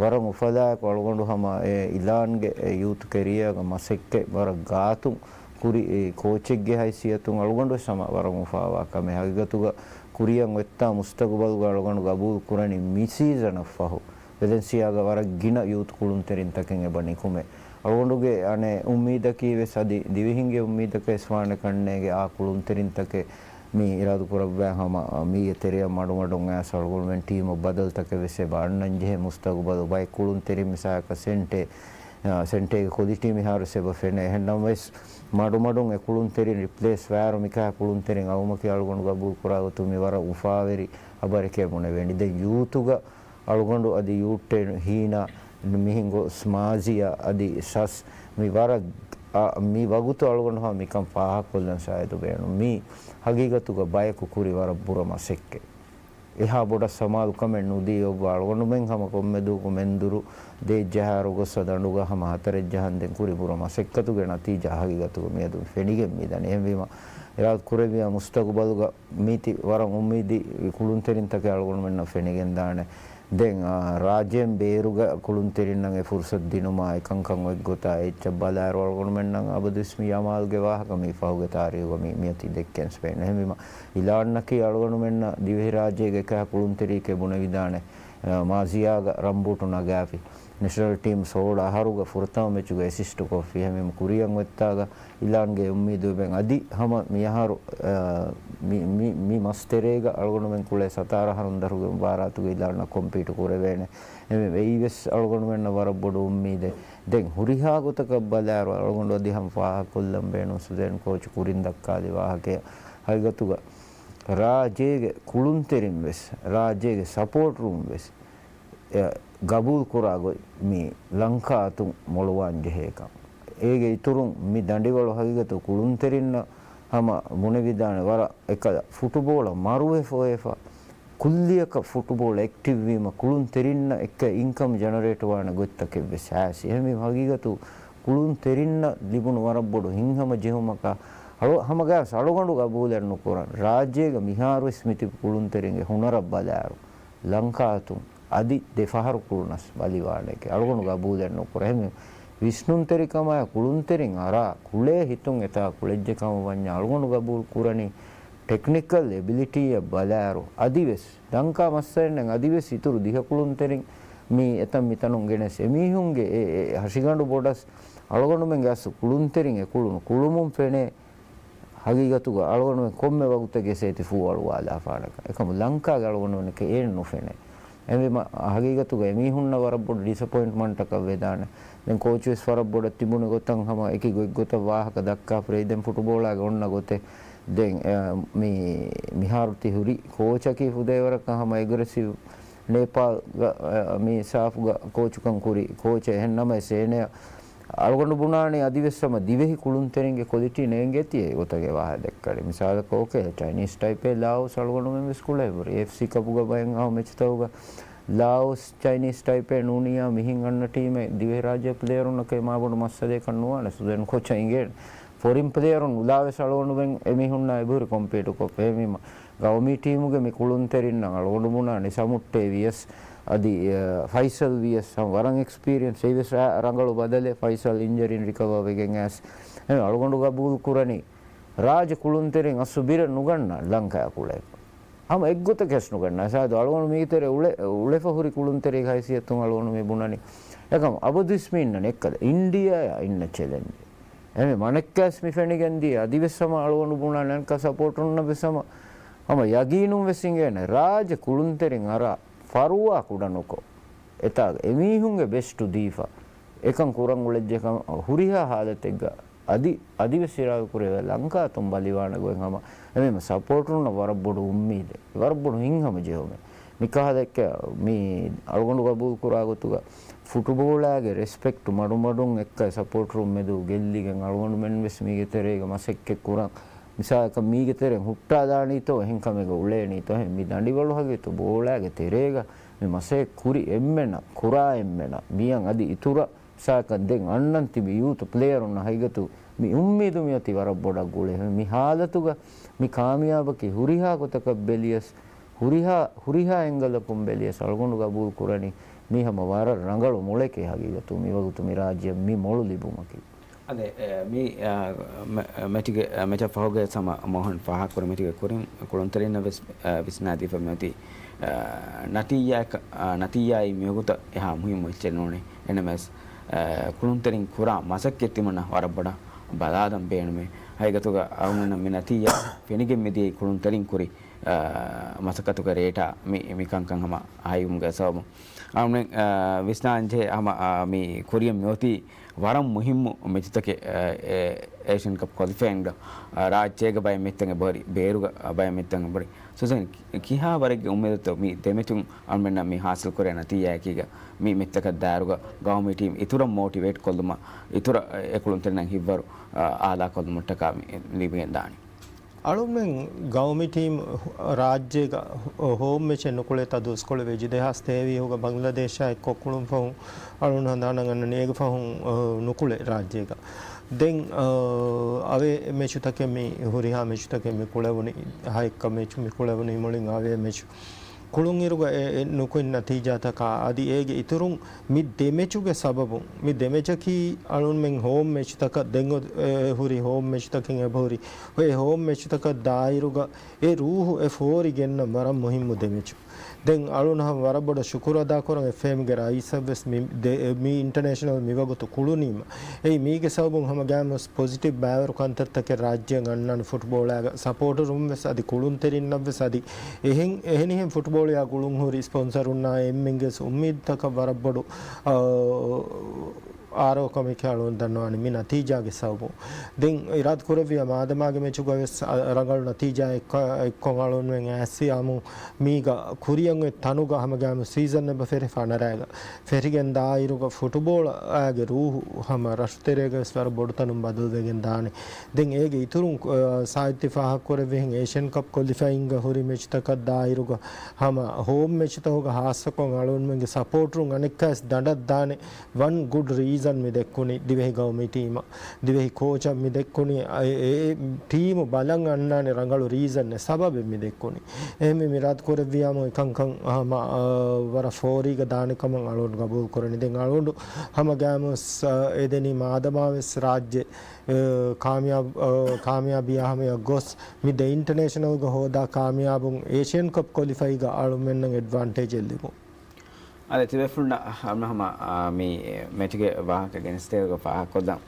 ވަރަށް އުފަލާއެކު އަޅުގަނޑު ހަމަ އެ އިލާންގެ އެ ޔޫތު ކެރިއާގަ މަސައްކަތް ވަރަށް ގާތުން ކުރި އެ ކޯޗެއްގެ ހައިސިއްޔަތުން އަޅުގަނޑުވެސް ހަމަ ވަރަށް އުފާވާ ކަމެއް. ހަގީގަތުގަ ކުރިއަށް އޮތްތާ މުސްތަގުބަލުގަ އަޅުގަނޑު ގަބޫލު ކުރަނީ މި ސީޒަނަށް ފަހު ވެލެންސިއާގަ ވަރަށް ގިނަ ޔޫތު ކުޅުންތެރިންތަކެއް އެބަ ނިކުމޭ. އަޅުގަނޑުގެ އަނެއް އުއްމީދަކީ ވެސް އަދި ދިވެހިންގެ އުއްމީދަކަށް ވެސް ވާނެ ކަންނޭގެ އާ ކުޅުންތެރިންތަކެއް މި އިރާދަކުރައްވާ ހަމަ މީގެ ތެރެއަށް މަޑުމަޑުން އައިސް އަޅުގަނޑުމެން ޓީމަށް ބަދަލުތަކެއް ވެސް އެބަ އަންނަން ޖެހޭ މުސްތަގުބަލު ބައެއް ކުޅުންތެރިން މިސާލަކަށް ސެންޓޭ، އާ، ސެންޓޭގެ ކޮލިޓީ މިހާރު ވެސް އެބަ ފެނޭ. އެހެންނަމަވެސް މަޑުމަޑުން އެ ކުޅުންތެރިން ރިޕްލޭސް ވާއިރު މިކަހަލަ ކުޅުންތެރިން އައުމަކީ އަޅުގަނޑު ގަބޫލު ކުރާ ގޮތުން މި ވަރަށް އުފާވެރި ހަބަރެކޭ ބުނެވޭނީ. ދެން ޔޫތުގަ އަޅުގަނޑު އަދި ޔޫއްޓޭ ހީނާ މިހެން ގޮސް މާޒިޔާ އަދި ސަސް މި ވަރަށް، އަ، މި ވަގުތު އަޅުގަނޑު ހަމަ މިކަން ފާހަގަކޮށްލަން ސާއިދު ބޭނުން. މީ ހަގީގަތުގަ ބަޔަކު ކުރި ވަރަށް ބުރަ މަސައްކަތް. އެހާ ބޮޑަށް ސަމާލުކަމެއް ނުދީ އޮއްވާ އަޅުގަނޑުމެން ހަމަ ކޮންމެ ދުވަހަކު މެންދުރު ދޭއްޖަހާއިރު ގޮސް ދަނޑުގަ ހަމަ ހަތަރެއް ޖަހަންދެން ކުރި ބުރަ މަސައްކަތުގެ ނަތީޖާ ހަގީގަތުގަ މިއަދު ފެނިގެން މިދަނީ. އެހެންވީމަ އިރާދަ ކުރެއްވިޔާ މުސްތަގުބަލުގަ މީތި ވަރަށް އުއްމީދީ ކުޅުންތެރިންތަކެއް އަޅުގަނޑުމެންނަށް ފެނިގެންދާނެ. ދެން، އާ، ރާއްޖޭން ބޭރުގަ ކުޅުންތެރިންނަށް އެ ފުރުސަތު ދިނުމާ އެކަންކަން އޮތްގޮތާ އެއްޗަށް ބަލާއިރު އަޅުގަނޑުމެންނަށް އަބަދުވެސް މި އަމާލްގެ ވާހަކަ މި ފަހުގެ ތާރީހުގަ މި މިއޮތީ ދެއްކެން ސްޕެއިން. އެހެންވީމަ އިލާންއަކީ އަޅުގަނޑުމެންނަށް ދިވެހިރާއްޖޭގެ އެކަހަލަ ކުޅުންތެރިއެކޭ ބުނެވިދާނެ. އާ، މާޒިޔާގަ ރަންބޫޓު ނަގާފި. ނެޝަނަލް ޓީމް ސޯޅަ އަހަރުގަ ފުރަތަމަ މެޗުގަ އެސިސްޓު ކޮށްފި. އެހެންވީމަ ކުރިއަށް އޮތްތާގަ އިލާންގެ އުއްމީދު އެބަ އަދި ހަމަ މިއަހަރު، އާ، މި، މި، މި މަސް ތެރޭގަ އަޅުގަނޑުމެން ކުޅޭ ސަތާރަ އަހަރުން ދަށުގެ މުބާރާތުގަ އިލާންއަށް ކޮމްޕީޓު ކުރެވޭނެ. އެމެ އެއީވެސް އަޅުގަނޑުމެންނަށް ވަރަށް ބޮޑު އުއްމީދެއް. ދެން ހުރިހާ ގޮތަކަށް ބަލާއިރު އަޅުގަނޑު އަދި ހަމަ ފާހަގަކޮށްލަން ބޭނުން ސުޒޭން ކޯޗު ކުރިން ދައްކާލި ވާހަކަޔަށް. ހަގީގަތުގަ ރާއްޖޭގެ ކުޅުންތެރިން ވެސް، ރާއްޖޭގެ ސަޕޯޓަރުން ވެސް އެ ގަބޫލު ކުރާ ގޮތް މީ ލަންކާ އަތުން މޮޅުވާން ޖެހޭކަން. އޭގެ އިތުރުން މި ދަނޑިވަޅު ހަގީގަތު ކުޅުންތެރިންނަށް ހަމަ ބުނެވިދާނެ ވަރަށް އެކަލަ ފުޓުބޯޅަ މަރުވެފަ އޮވެފަ، ކުއްލިއަކަށް ފުޓުބޯޅަ އެކްޓިވް ވީމަ ކުޅުންތެރިންނަށް އެއްކަ އިންކަމް ޖެނަރޭޓް ވާނެ ގޮތްތަކެއް ވެސް ހާސި. އެހެންވީމަ ހަގީގަތު ކުޅުންތެރިންނަށް ލިބުނު ވަރަށް ބޮޑު ހިތްހަމަޖެހުމަކާ އަޅު-، ހަމަގައި ވެސް އަޅުގަނޑު ގަބޫލެއް ނުކުރަން. ރާއްޖޭގަ މިހާރުވެސް މިތިބި ކުޅުންތެރިންގެ ހުނަރަށް ބަލާއިރު ލަންކާ އަތުން އަދި ދެ ފަހަރު ކުޅުނަސް ބަލިވާނެކޭ. އަޅުގަނޑު ގަބޫލެއް ނުކުރަން. އެހެން ވިސްނުންތެރިކަމާއި ކުޅުންތެރިން އަރާ ކުޅޭ ހިތުން އެތާ ކުޅެއްޖެ ކަމަށް ވަންޏާ އަޅުގަނޑު ގަބޫލު ކުރަނީ ޓެކްނިކަލް އެބިލިޓީއަށް ބަލާއިރު އަދިވެސް ލަންކާ މައްސަލައެއް ނެތް އަދިވެސް އިތުރު ދިހަ ކުޅުންތެރިން މި އެތަން މިތަނުން ގެނެސް އެމީހުންގެ އެ، އެ ހަށިގަނޑު ބޮޑަސް އަޅުގަނޑުމެންގެ އަސްލު ކުޅުންތެރިން އެކުޅުނު ކުޅުމުން ފެނޭ ހަގީގަތުގަ އަޅުގަނޑުމެން ކޮންމެ ވަގުތެއްގެ ސޭތި ފޫއަޅުވާލާފާނެކަން. އެކަމު ލަންކާގެ އަޅުގަނޑުމެންނަކަށް އެއެއް ނުފެނޭ. އެހެންވީމަ ހަގީގަތުގަ އެމީހުންނަށް ވަރަށް ބޮޑު ޑިސަޕޮއިންޓްމަންޓަކަށް ވެދާނެ. ދެން ކޯޗުވެސް ވަރަށް ބޮޑަށް ތިބުނެ ގޮތަށް ހަމަ އެކި ގޮތްގޮތަށް ވާހަކަ ދައްކާފަ ރޭ. ދެން ފުޓުބޯޅާގެ އޮންނަ ގޮތެއް. ދެން، އެ، މި، މިހާރު ތި ހުރި ކޯޗަކީ ފުދޭވަރަކަށް ހަމަ އެގްރެސިވް. ނޭޕާލްގަ، އެ، މި ސާފްގަ ކޯޗުކަން ކުރި ކޯޗެއް. އެހެން ނަމަވެސް އޭނަޔަށް އަޅުގަނޑު ބުނާނީ އަދިވެސް ހަމަ ދިވެހި ކުޅުންތެރިންގެ ކޮލިޓީ ނޭނގޭތީ އެ ގޮތަށް އެ ވާހަކަ ދައްކާނީ. މިސާލަކަށް އޯކޭ، ޗައިނީސް ޓައިޕޭ ލާއޯސް އަޅުގަނޑުމެން ވެސް ކުޅޭ ހުރި. އެފްސީ ކަޕުގަ ބައެއް އަހަ މެޗުތަކުގަ ލާއޯސް ޗައިނީސް ޓައިޕޭ ނޫނިއްޔާ މިހެން އަންނަ ޓީމެއް ދިވެހިރާއްޖެ ޕްލޭޔަރުންނަކަށް މާބޮޑު މައްސަލައެއްކަން ނުވާނެ. ސުދެން ކޯޗަށް އިނގޭނެ. ފޮރިން ޕްލޭޔަރުން އުލާވެސް އަޅުގަނޑުމެން އެމީހުންނާ އެބަހުރި ކޮމްޕީޓުކޮށްފަ. އެހެންވީމަ ގައުމީ ޓީމުގެ މި ކުޅުންތެރިންނަށް އަޅުގަނޑު ބުނާނެ ސަމުއްޓޭ ވިޔަސް އަދި، އެ، ފައިސަލް ވިޔަސް ހަމަ ވަރަށް އެކްސްޕީރިއަންސް. އެއީވެސް ރަ-، ރަނގަޅު ބަދަލެއް ފައިސަލް އިންޖަރީން ރިކަވާ ވެގެން އައިސް. އެހެން އަޅުގަނޑު ގަބޫލު ކުރަނީ ރާއްޖެ ކުޅުންތެރިން އަސްލު ބިރެއް ނުގަންނަ ލަންކާ ކުޅޭކަށް. ހަމަ އެއްގޮތަކަށް ނުގަންނަ. ސާދު އަޅުގަނޑު މީތެރެ އުޅެ-، އުޅެފަ ހުރި ކުޅުންތެރި ހައިސިއްޔަތުން އަޅުގަނޑު މި ބުނަނީ. އެކަމް އަބަދުވެސް މި އިންނަނީ އެއްކަލަ އިންޑިއާއާ އިންނަ ޗެލެންޖެއް. އެމެ މަނެއްކާސް މި ފެނިގެން ދިޔަ އަދިވެސް ހަމަ އަޅުގަނޑު ބުނާ ނަންކަ ސަޕޯޓުންނަށް ވެސް ހަމަ، ހަމަ ޔަގީނުން ވެސް އިނގޭނެ. ރާއްޖެ ކުޅުންތެރިން އަރާ ފަރުވާ ކުޑަނުކޮށް، އެތާގަ އެމީހުންގެ ބެސްޓު ދީފަ، އެކަން ކުރަން އުޅެއްޖެ ކަމަށް ހުރިހާ ހާލަތެއްގަ އަދި، އަދިވެސް އިރާދަކުރެވޭ ލަންކާ އަތުން ބަލިވާނެ ގޮތް ހަމަ. އެމެމަ ސަޕޯޓުންނަށް ވަރަށް ބޮޑު އުއްމީދެއް، ވަރަށް ބޮޑު ހިތްހަމަޖެހުމެއް. މިކަހަލަ އެއްކަ މި އަޅުގަނޑު ގަބޫލު ކުރާ ގޮތުގަ ފުޓުބޯޅާގެ ރެސްޕެކްޓު މަޑުމަޑުން އެއްކަ ސަޕޯޓަރުން މެދު ގެއްލިގެން އަޅުގަނޑުމެން ވެސް މީގެ ތެރޭގަ މަސައްކަތް ކުރަން. މިސާލަކަށް މީގެ ތެރެއިން ހުއްޓާލާނީތޯ އެހެން ކަމެއްގަ އުޅޭނީތޯ އެހެން މި ދަނޑިވަޅު ހަގީގަތު ބޯޅާގެ ތެރޭގަ މި މަސައްކަތް ކުރި އެންމެނަށް، ކުރާ އެންމެނަށް މިއަން އަދި އިތުރަށް ސާކަން ދެން އަންނަން ތިބި ޔޫތު ޕްލޭޔަރުންނަށް ހަގީގަތު މި އުއްމީދު މިއޮތީ ވަރަށް ބޮޑަށް ގުޅޭ. މި ހާލަތުގަ މި ކާމިޔާބަކީ ހުރިހާ ގޮތަކަށް ބެލިޔަސް، ހުރިހާ، ހުރިހާ އެންގަލަކުން ބެލިޔަސް އަޅުގަނޑު ގަބޫލު ކުރަނީ މީ ހަމަ ވަރަށް ރަނގަޅު މޮޅެކޭ ހަގީގަތު މިވަގުތު މި ރާއްޖެއަށް މި މޮޅު ލިބުމަކީ. އަދެ، އެ، މި، އަ، މެ-، މެޗުގެ، އަ، މެޗަށް ފަހުގެ ސަމަ މޯހަން ފާހަގަކުރި މެޗުގެ ކުރިން ކުޅުންތެރިންނަށް ވެސް، އަ، ވިސްނާދީފަ މިއޮތީ، އަ، ނަތީޖާއަކަށް، އަ، ނަތީޖާއީ މިވަގުތަށް އެހާ މުހިއްމު އެއްޗެއް ނޫނޭ. އެނަމަވެސް، އަ، ކުޅުންތެރިން ކުރާ މަސައްކަތް ތިމަންނަ ވަރަށް ބޮޑަށް ބަލާލަން ބޭނުމޭ. ހަގީގަތުގަ އަޅުގަނޑު މި ނަތީޖާ ފެނިގެން މިދިޔައީ ކުޅުންތެރިން ކުރި، އަ، މަސައްކަތުގެ ރޭޓާ މި، މި ކަންކަން ހަމަ ހައިވުމުގެ ސަބަބުން. އަޅުގަނޑު، އަ، ވިސްނާންޖެހޭ ހަމަ، އަ، މި ކުރިއަށް މިއޮތީ ވަރަށް މުހިއްމު މެޗުތަކެއް، އެ، އޭޝިއަން ކަޕް ކޮލިފައިންގަ، އަ، ރާއްޖޭގަ ބައެއް މެޗުތަކެއް އެބަހުރި، ބޭރުގަ ބައެއް މެޗުތަކެއް އެބަހުރި. ސުޒަން، ކި-، ކިހާ ވަރެއްގެ އުއްމީދުތޯ މި ދެމެޗުން އަޅުމެންނަށް މި ހާސިލް ކުރޭ ނަތީޖާއަކީގަ މި މެޗުތަކަށް ދާއިރުގަ ގައުމީ ޓީމް އިތުރަށް މޯޓިވޭޓް ކޮށްލުމަށް، އިތުރަށް އެ ކުޅުންތެރިންނަށް ހިތްވަރު، އަ، އާލާ ކޮށްލުމަށްޓަކާ މި ލިބިގެން ދާނީ. އަޅުމެން ގައުމީ ޓީމް ރާއްޖޭގަ ހޯ-، ހޯމް މެޗެއް ނުކުޅޭ ތަ ދުވަސްކޮޅެއް ވެއްޖެ. ދެހާސް ތޭވީހުގަ ބަނގްލަދޭޝާ އެއްކޮށް ކުޅުން ފަހުން އަޅުން ހަނދާނަށް ގަންނަނީ އޭގެ ފަހުން، އަ، ނުކުޅޭ ރާއްޖޭގަ. ދެން، އަ، އަވޭ މެޗުތަކެއް މި ހުރިހާ މެޗުތަކެއް މި ކުޅެވުނީ، ހައެއްކަ މެޗު މި ކުޅެވުނީ މުޅިން އަވޭ މެޗު. ކުޅުންއިރުގަ އެ، އެ ނުކުތް ނަތީޖާތަކާ އަދި އޭގެ އިތުރުން މި ދެ މެޗުގެ ސަބަބުން، މި ދެ މެޗަކީ އަޅުންމެން ހޯމް މެޗުތަކަށް ދެން އޮ-، އެ، ހުރި ހޯމް މެޗުތަކެއް އެބަހުރި. އެ ހޯމް މެޗުތަކަށް ދާއިރުގަ އެ ރޫހު އެ ފޯރި ގެންނަން ވަރަށް މުހިއްމު ދެ މެޗު. ދެން އަޅުން ހަމަ ވަރަށް ބޮޑަށް ޝުކުރު އަދާކުރަން އެފްއޭއެމްގެ ރައީސަށްވެސް މި ދެ-، މި އިންޓަނޭޝަނަލް މިވަގުތު ކުޅުނީމަ. އެއީ މީގެ ސަބަބުން ހަމަ ގާމުސް ޕޮޒިޓިވް ބައިވަރު ކަންތައްތަކެއް ރާއްޖެއަށް އަންނާނެ ފުޓްބޯޅައިގަ ސަޕޯޓަރުންވެސް އަދި ކުޅުންތެރިންނަށްވެސް އަދި އެހެން، އެހެނިހެން ފުޓްބޯޅަޔާ ގުޅުން ހުރި ސްޕޮންސަރުންނާ އެންމެންގެ އުއްމީދުތަކަށް ވަރަށް ބޮޑު، އާ، އާރޯކަމެކޭ އަޅުން ދަންނަވާނެ މި ނަތީޖާގެ ސަބަބުން. ދެން އިރާދަ ކުރެއްވިޔާ މާދަމާގެ މެޗުގަ ވެސް އަ-، ރަނގަޅު ނަތީޖާ އެއްކޮ-، އެއްކޮށް އަޅުންމެން އައިސް އާމު މީގަ ކުރިއަށް އޮތް ތަނުގަ ހަމަ ގާމު ސީޒަން އެބަ ފެށި ފަނަރައިގަ ފެށިގެން ދާއިރުގަ ފުޓުބޯޅައިގެ ރޫހު ހަމަ ރަށުތެރޭގަ ވެސް ވަރަށް ބޮޑު ތަނުން ބަދަލުވެގެން ދާނެ. ދެން އޭގެ އިތުރުން، އަ، ސާއިދު ތި ފާހަގަކުރެއްވިހެން އޭޝިއަން ކަޕް ކޮލިފައިންގ ހުރި މެޗުތަކަށް ދާއިރުގަ ހަމަ ހޯމް މެޗުތަކުގަ ހާއްސަކޮށް އަޅުންމެންގެ ސަޕޯޓަރުން އަނެއްކާވެސް ދަނޑަށް ދާނެ ވަން ގުޑް ރީޒަން. މި ދެއްކުނީ ދިވެހި ގައުމީ ޓީމަށް. ދިވެހި ކޯޗަށް މި ދެއްކުނީ އެ، އެ، އެ ޓީމު ބަލަން އަންނާނެ ރަނގަޅު ރީޒަނެއް ސަބަބެއް މި ދެއްކުނީ. އެހެންވެ މި ރައްދު ކުރެއްވިޔާމު އެކަންކަން ހަމަ، އާ، ވަރަށް ފޯރީގަ ދާނެ ކަމަށް އަޅުގަނޑު ގަބޫލު ކުރަނީ. ދެން އަޅުގަނޑު ހަމަ ގައިމުވެސް، އާ، އެދެނީ މާދަމާވެސް ރާއްޖެ، އާ، ކާމިޔާބު، އާ، ކާމިޔާބީ ހަމަޔަށް ގޮސް މި ދެ އިންޓަނޭޝަނަލްގަ ހޯދާ ކާމިޔާބުން އޭޝިއަން ކަޕް ކޮލިފައިގަ އަޅުމެންނަށް އެޑްވާންޓޭޖެއް ލިބުން. އަދި ތިބޭފުޅުންނަށް ހަމަ ހަމަ، އާ، މި މެޗުގެ ވާހަކަ ގެނެސްދޭވެގެ ފާހަގަކޮށްލަން.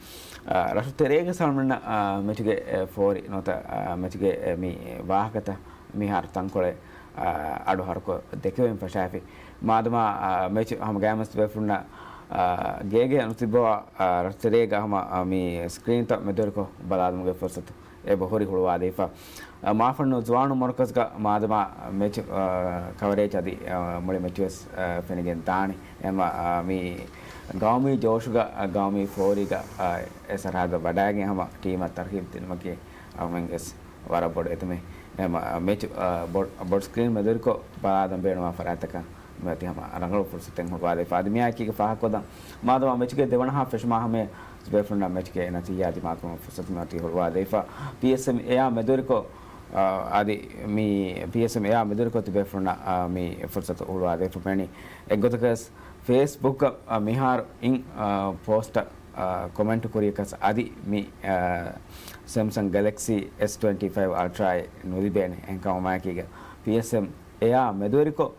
އާ، ރަށު ތެރޭގަ ސަލްމަން، އާ، މެޗުގެ، އެ، ފޯރި ނުވަތަ، އާ، މެޗުގެ، އެ، މި ވާހަކަތައް މިހާރު ތަންކޮޅެއް، އާ، އަޑު ހަރުކޮށް ދެކެވެން ފަށާފި. މާދަމާ، އާ، މެޗު ހަމަ ގައިމުވެސް ތިބޭފުޅުންނަށް، އާ، ގޭގެ ނުތިއްބަވާ، އާ، ރަށު ތެރޭގަ ހަމަ، އާ، މި ސްކްރީންތައް މެދުވެރިކޮށް ބަލާލުމުގެ ފުރުސަތު އެބަހުރި ހުޅުވާދީފަ. އަ، މާފަންނު ޒުވާނު މަރުކަޒުގަ މާދަމާ މެޗު، އަ، ކަވަރޭޖް އަދި، އަ، މުޅި މެޗުވެސް، އަ، ފެނިގެން ދާނެ. އެމަ، އަ، މި ގައުމީ ޖޯޝުގަ، އަ، ގައުމީ ފޯރީގަ، އަ، އެ ސަރަހައްދަށް ވަޑައިގެން ހަމަ ޓީމަށް ތަރުހީބު ދިނުމަކީ އަޅުމެންގެސް ވަރަށް ބޮޑު އެދުމެއް. އެމަ، އަ، މެޗު، އަ، ބޮޑް، ބޮޑް ސްކްރީން މެދުވެރިކޮށް ބަލާލަން ބޭނުންވާ ފަރާތްތަކަށް މިއޮތީ ހަމަ ރަނގަޅު ފުރުސަތެއް ހުޅުވާދެވިފަ. އަދި މިއާއެކީގެ ފާހަގަކޮށްލަން. މާދަމާ މެޗުގެ ދެވަނަ ހާފް ފެށުމާ ހަމަޔަށް ތިބޭފުޅުންނަށް މެޗުގެ ނަތީޖާ ދިމާކުރުމަށް ފުރުސަތު މިއޮތީ ހުޅުވާދެވިފަ. ޕީއެސްއެމް އެއާ މެދުވެރިކޮށް، އާ، އަދި މި ޕީއެސްއެމް އެއާ މެދުވެރިކޮށް ތިބޭފުޅުންނަށް، އާ، މި ފުރުސަތު ހުޅުވާދެވިފަ މެނި. އެއްގޮތަކަސް ފޭސްބުކަށް، އާ، މިހާރު އިން، އާ، ޕޯސްޓަށް، އާ، ކޮމެންޓު ކުރިޔަކަސް އަދި މި، އާ، ސެމްސަން ގެލެކްސީ އެސް ޓްވެންޓީ ފައިވް އަލްޓްރާއެއް ނުލިބޭނެ. އެހެންކަމުން މާކީގަ ޕީއެސްއެމް އެއާ މެދުވެރިކޮށް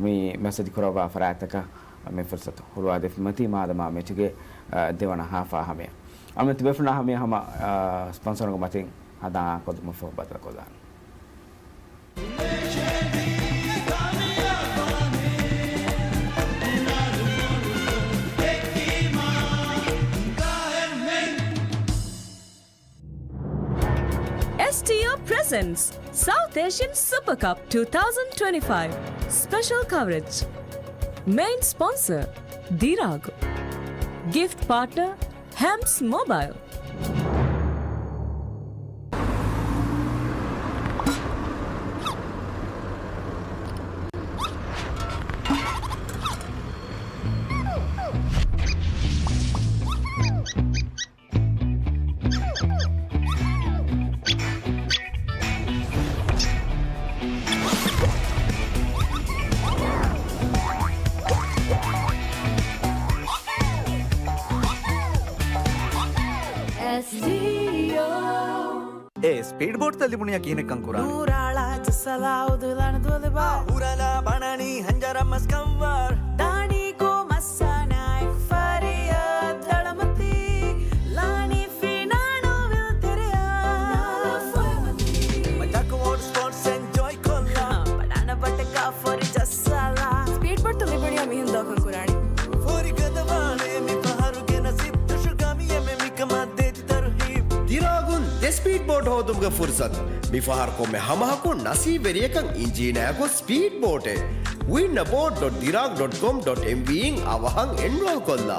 މި މެސެޖް ކުރައްވާ ފަރާތްތަކަށް މި ފުރުސަތު ހުޅުވާދެވިފަ މަތީ މާދަމާ މެޗުގެ، އަ، ދެވަނަ ހާފާ ހަމަޔަށް. އަމި ތިބޭފުޅުންނާ ހަމަޔަށް ހަމަ، އަ، ސްޕޮންސަރުންގެ މަތިން ހަނދާން ކޮށްދުމަށްފަހު ބަދަލުކޮށްލާނެ. S T O presents South Asian Super Cup two thousand twenty-five special coverage. Main sponsor, Diragu. Gift partner, Hams Mobile. އޭ ސްޕީޑް ބޯޓްތައް ލިބުނިޔާ ކިހިނެއްކަން ކުރާނީ؟ ނޫރާޅާ ޖައްސަލާ އުދުލަން ދުލިބާ. ހުރަލާ ބަނަނީ ހަންޖަރަމަސް ކަންވާރު. ދާނީ ކޯ މައްސާނާއެކު ފާރިޔާ ދަޅަމަތީ. ލާނީ ފިނާނު ވިލް ތެރެޔާ. ނާ ފޮއިމަތީ. މަޖާކު ވޯޓް ސްޕޯޓްސް އެންޖޯއި ކޮށްލާ. ބަނާނަ ބަޓަކާ ފޮރި ޖައްސާލާ. ސްޕީޑް ބޯޓްތައް ލިބުނިޔާ މިހެން ދޯކަން ކުރާނީ. ފޯރި ގަދަވާނެ މި ފަހަރުގެ ނަސީބް ދުށު ގަމިޔަމެ މިކަމަށް ދޭތި ތަރުހީބް. ދިރާގުން ދެ ސްޕީޑް ބޯޓް ހޯދުމުގެ ފުރުސަތު. މި ފަހަރު ކޮންމެ ހަމަހަކު ނަސީބްވެރިޔަކަށް އިންޖީނާގޮސް ސްޕީޑް ބޯޓެއް. ވިން އަބޯޓް ޑޮޓް ދިރާގް ޑޮޓް ކޮމް ޑޮޓް އެމްވީ އިން އަވަހަށް އެންރޯލް ކޮށްލާ.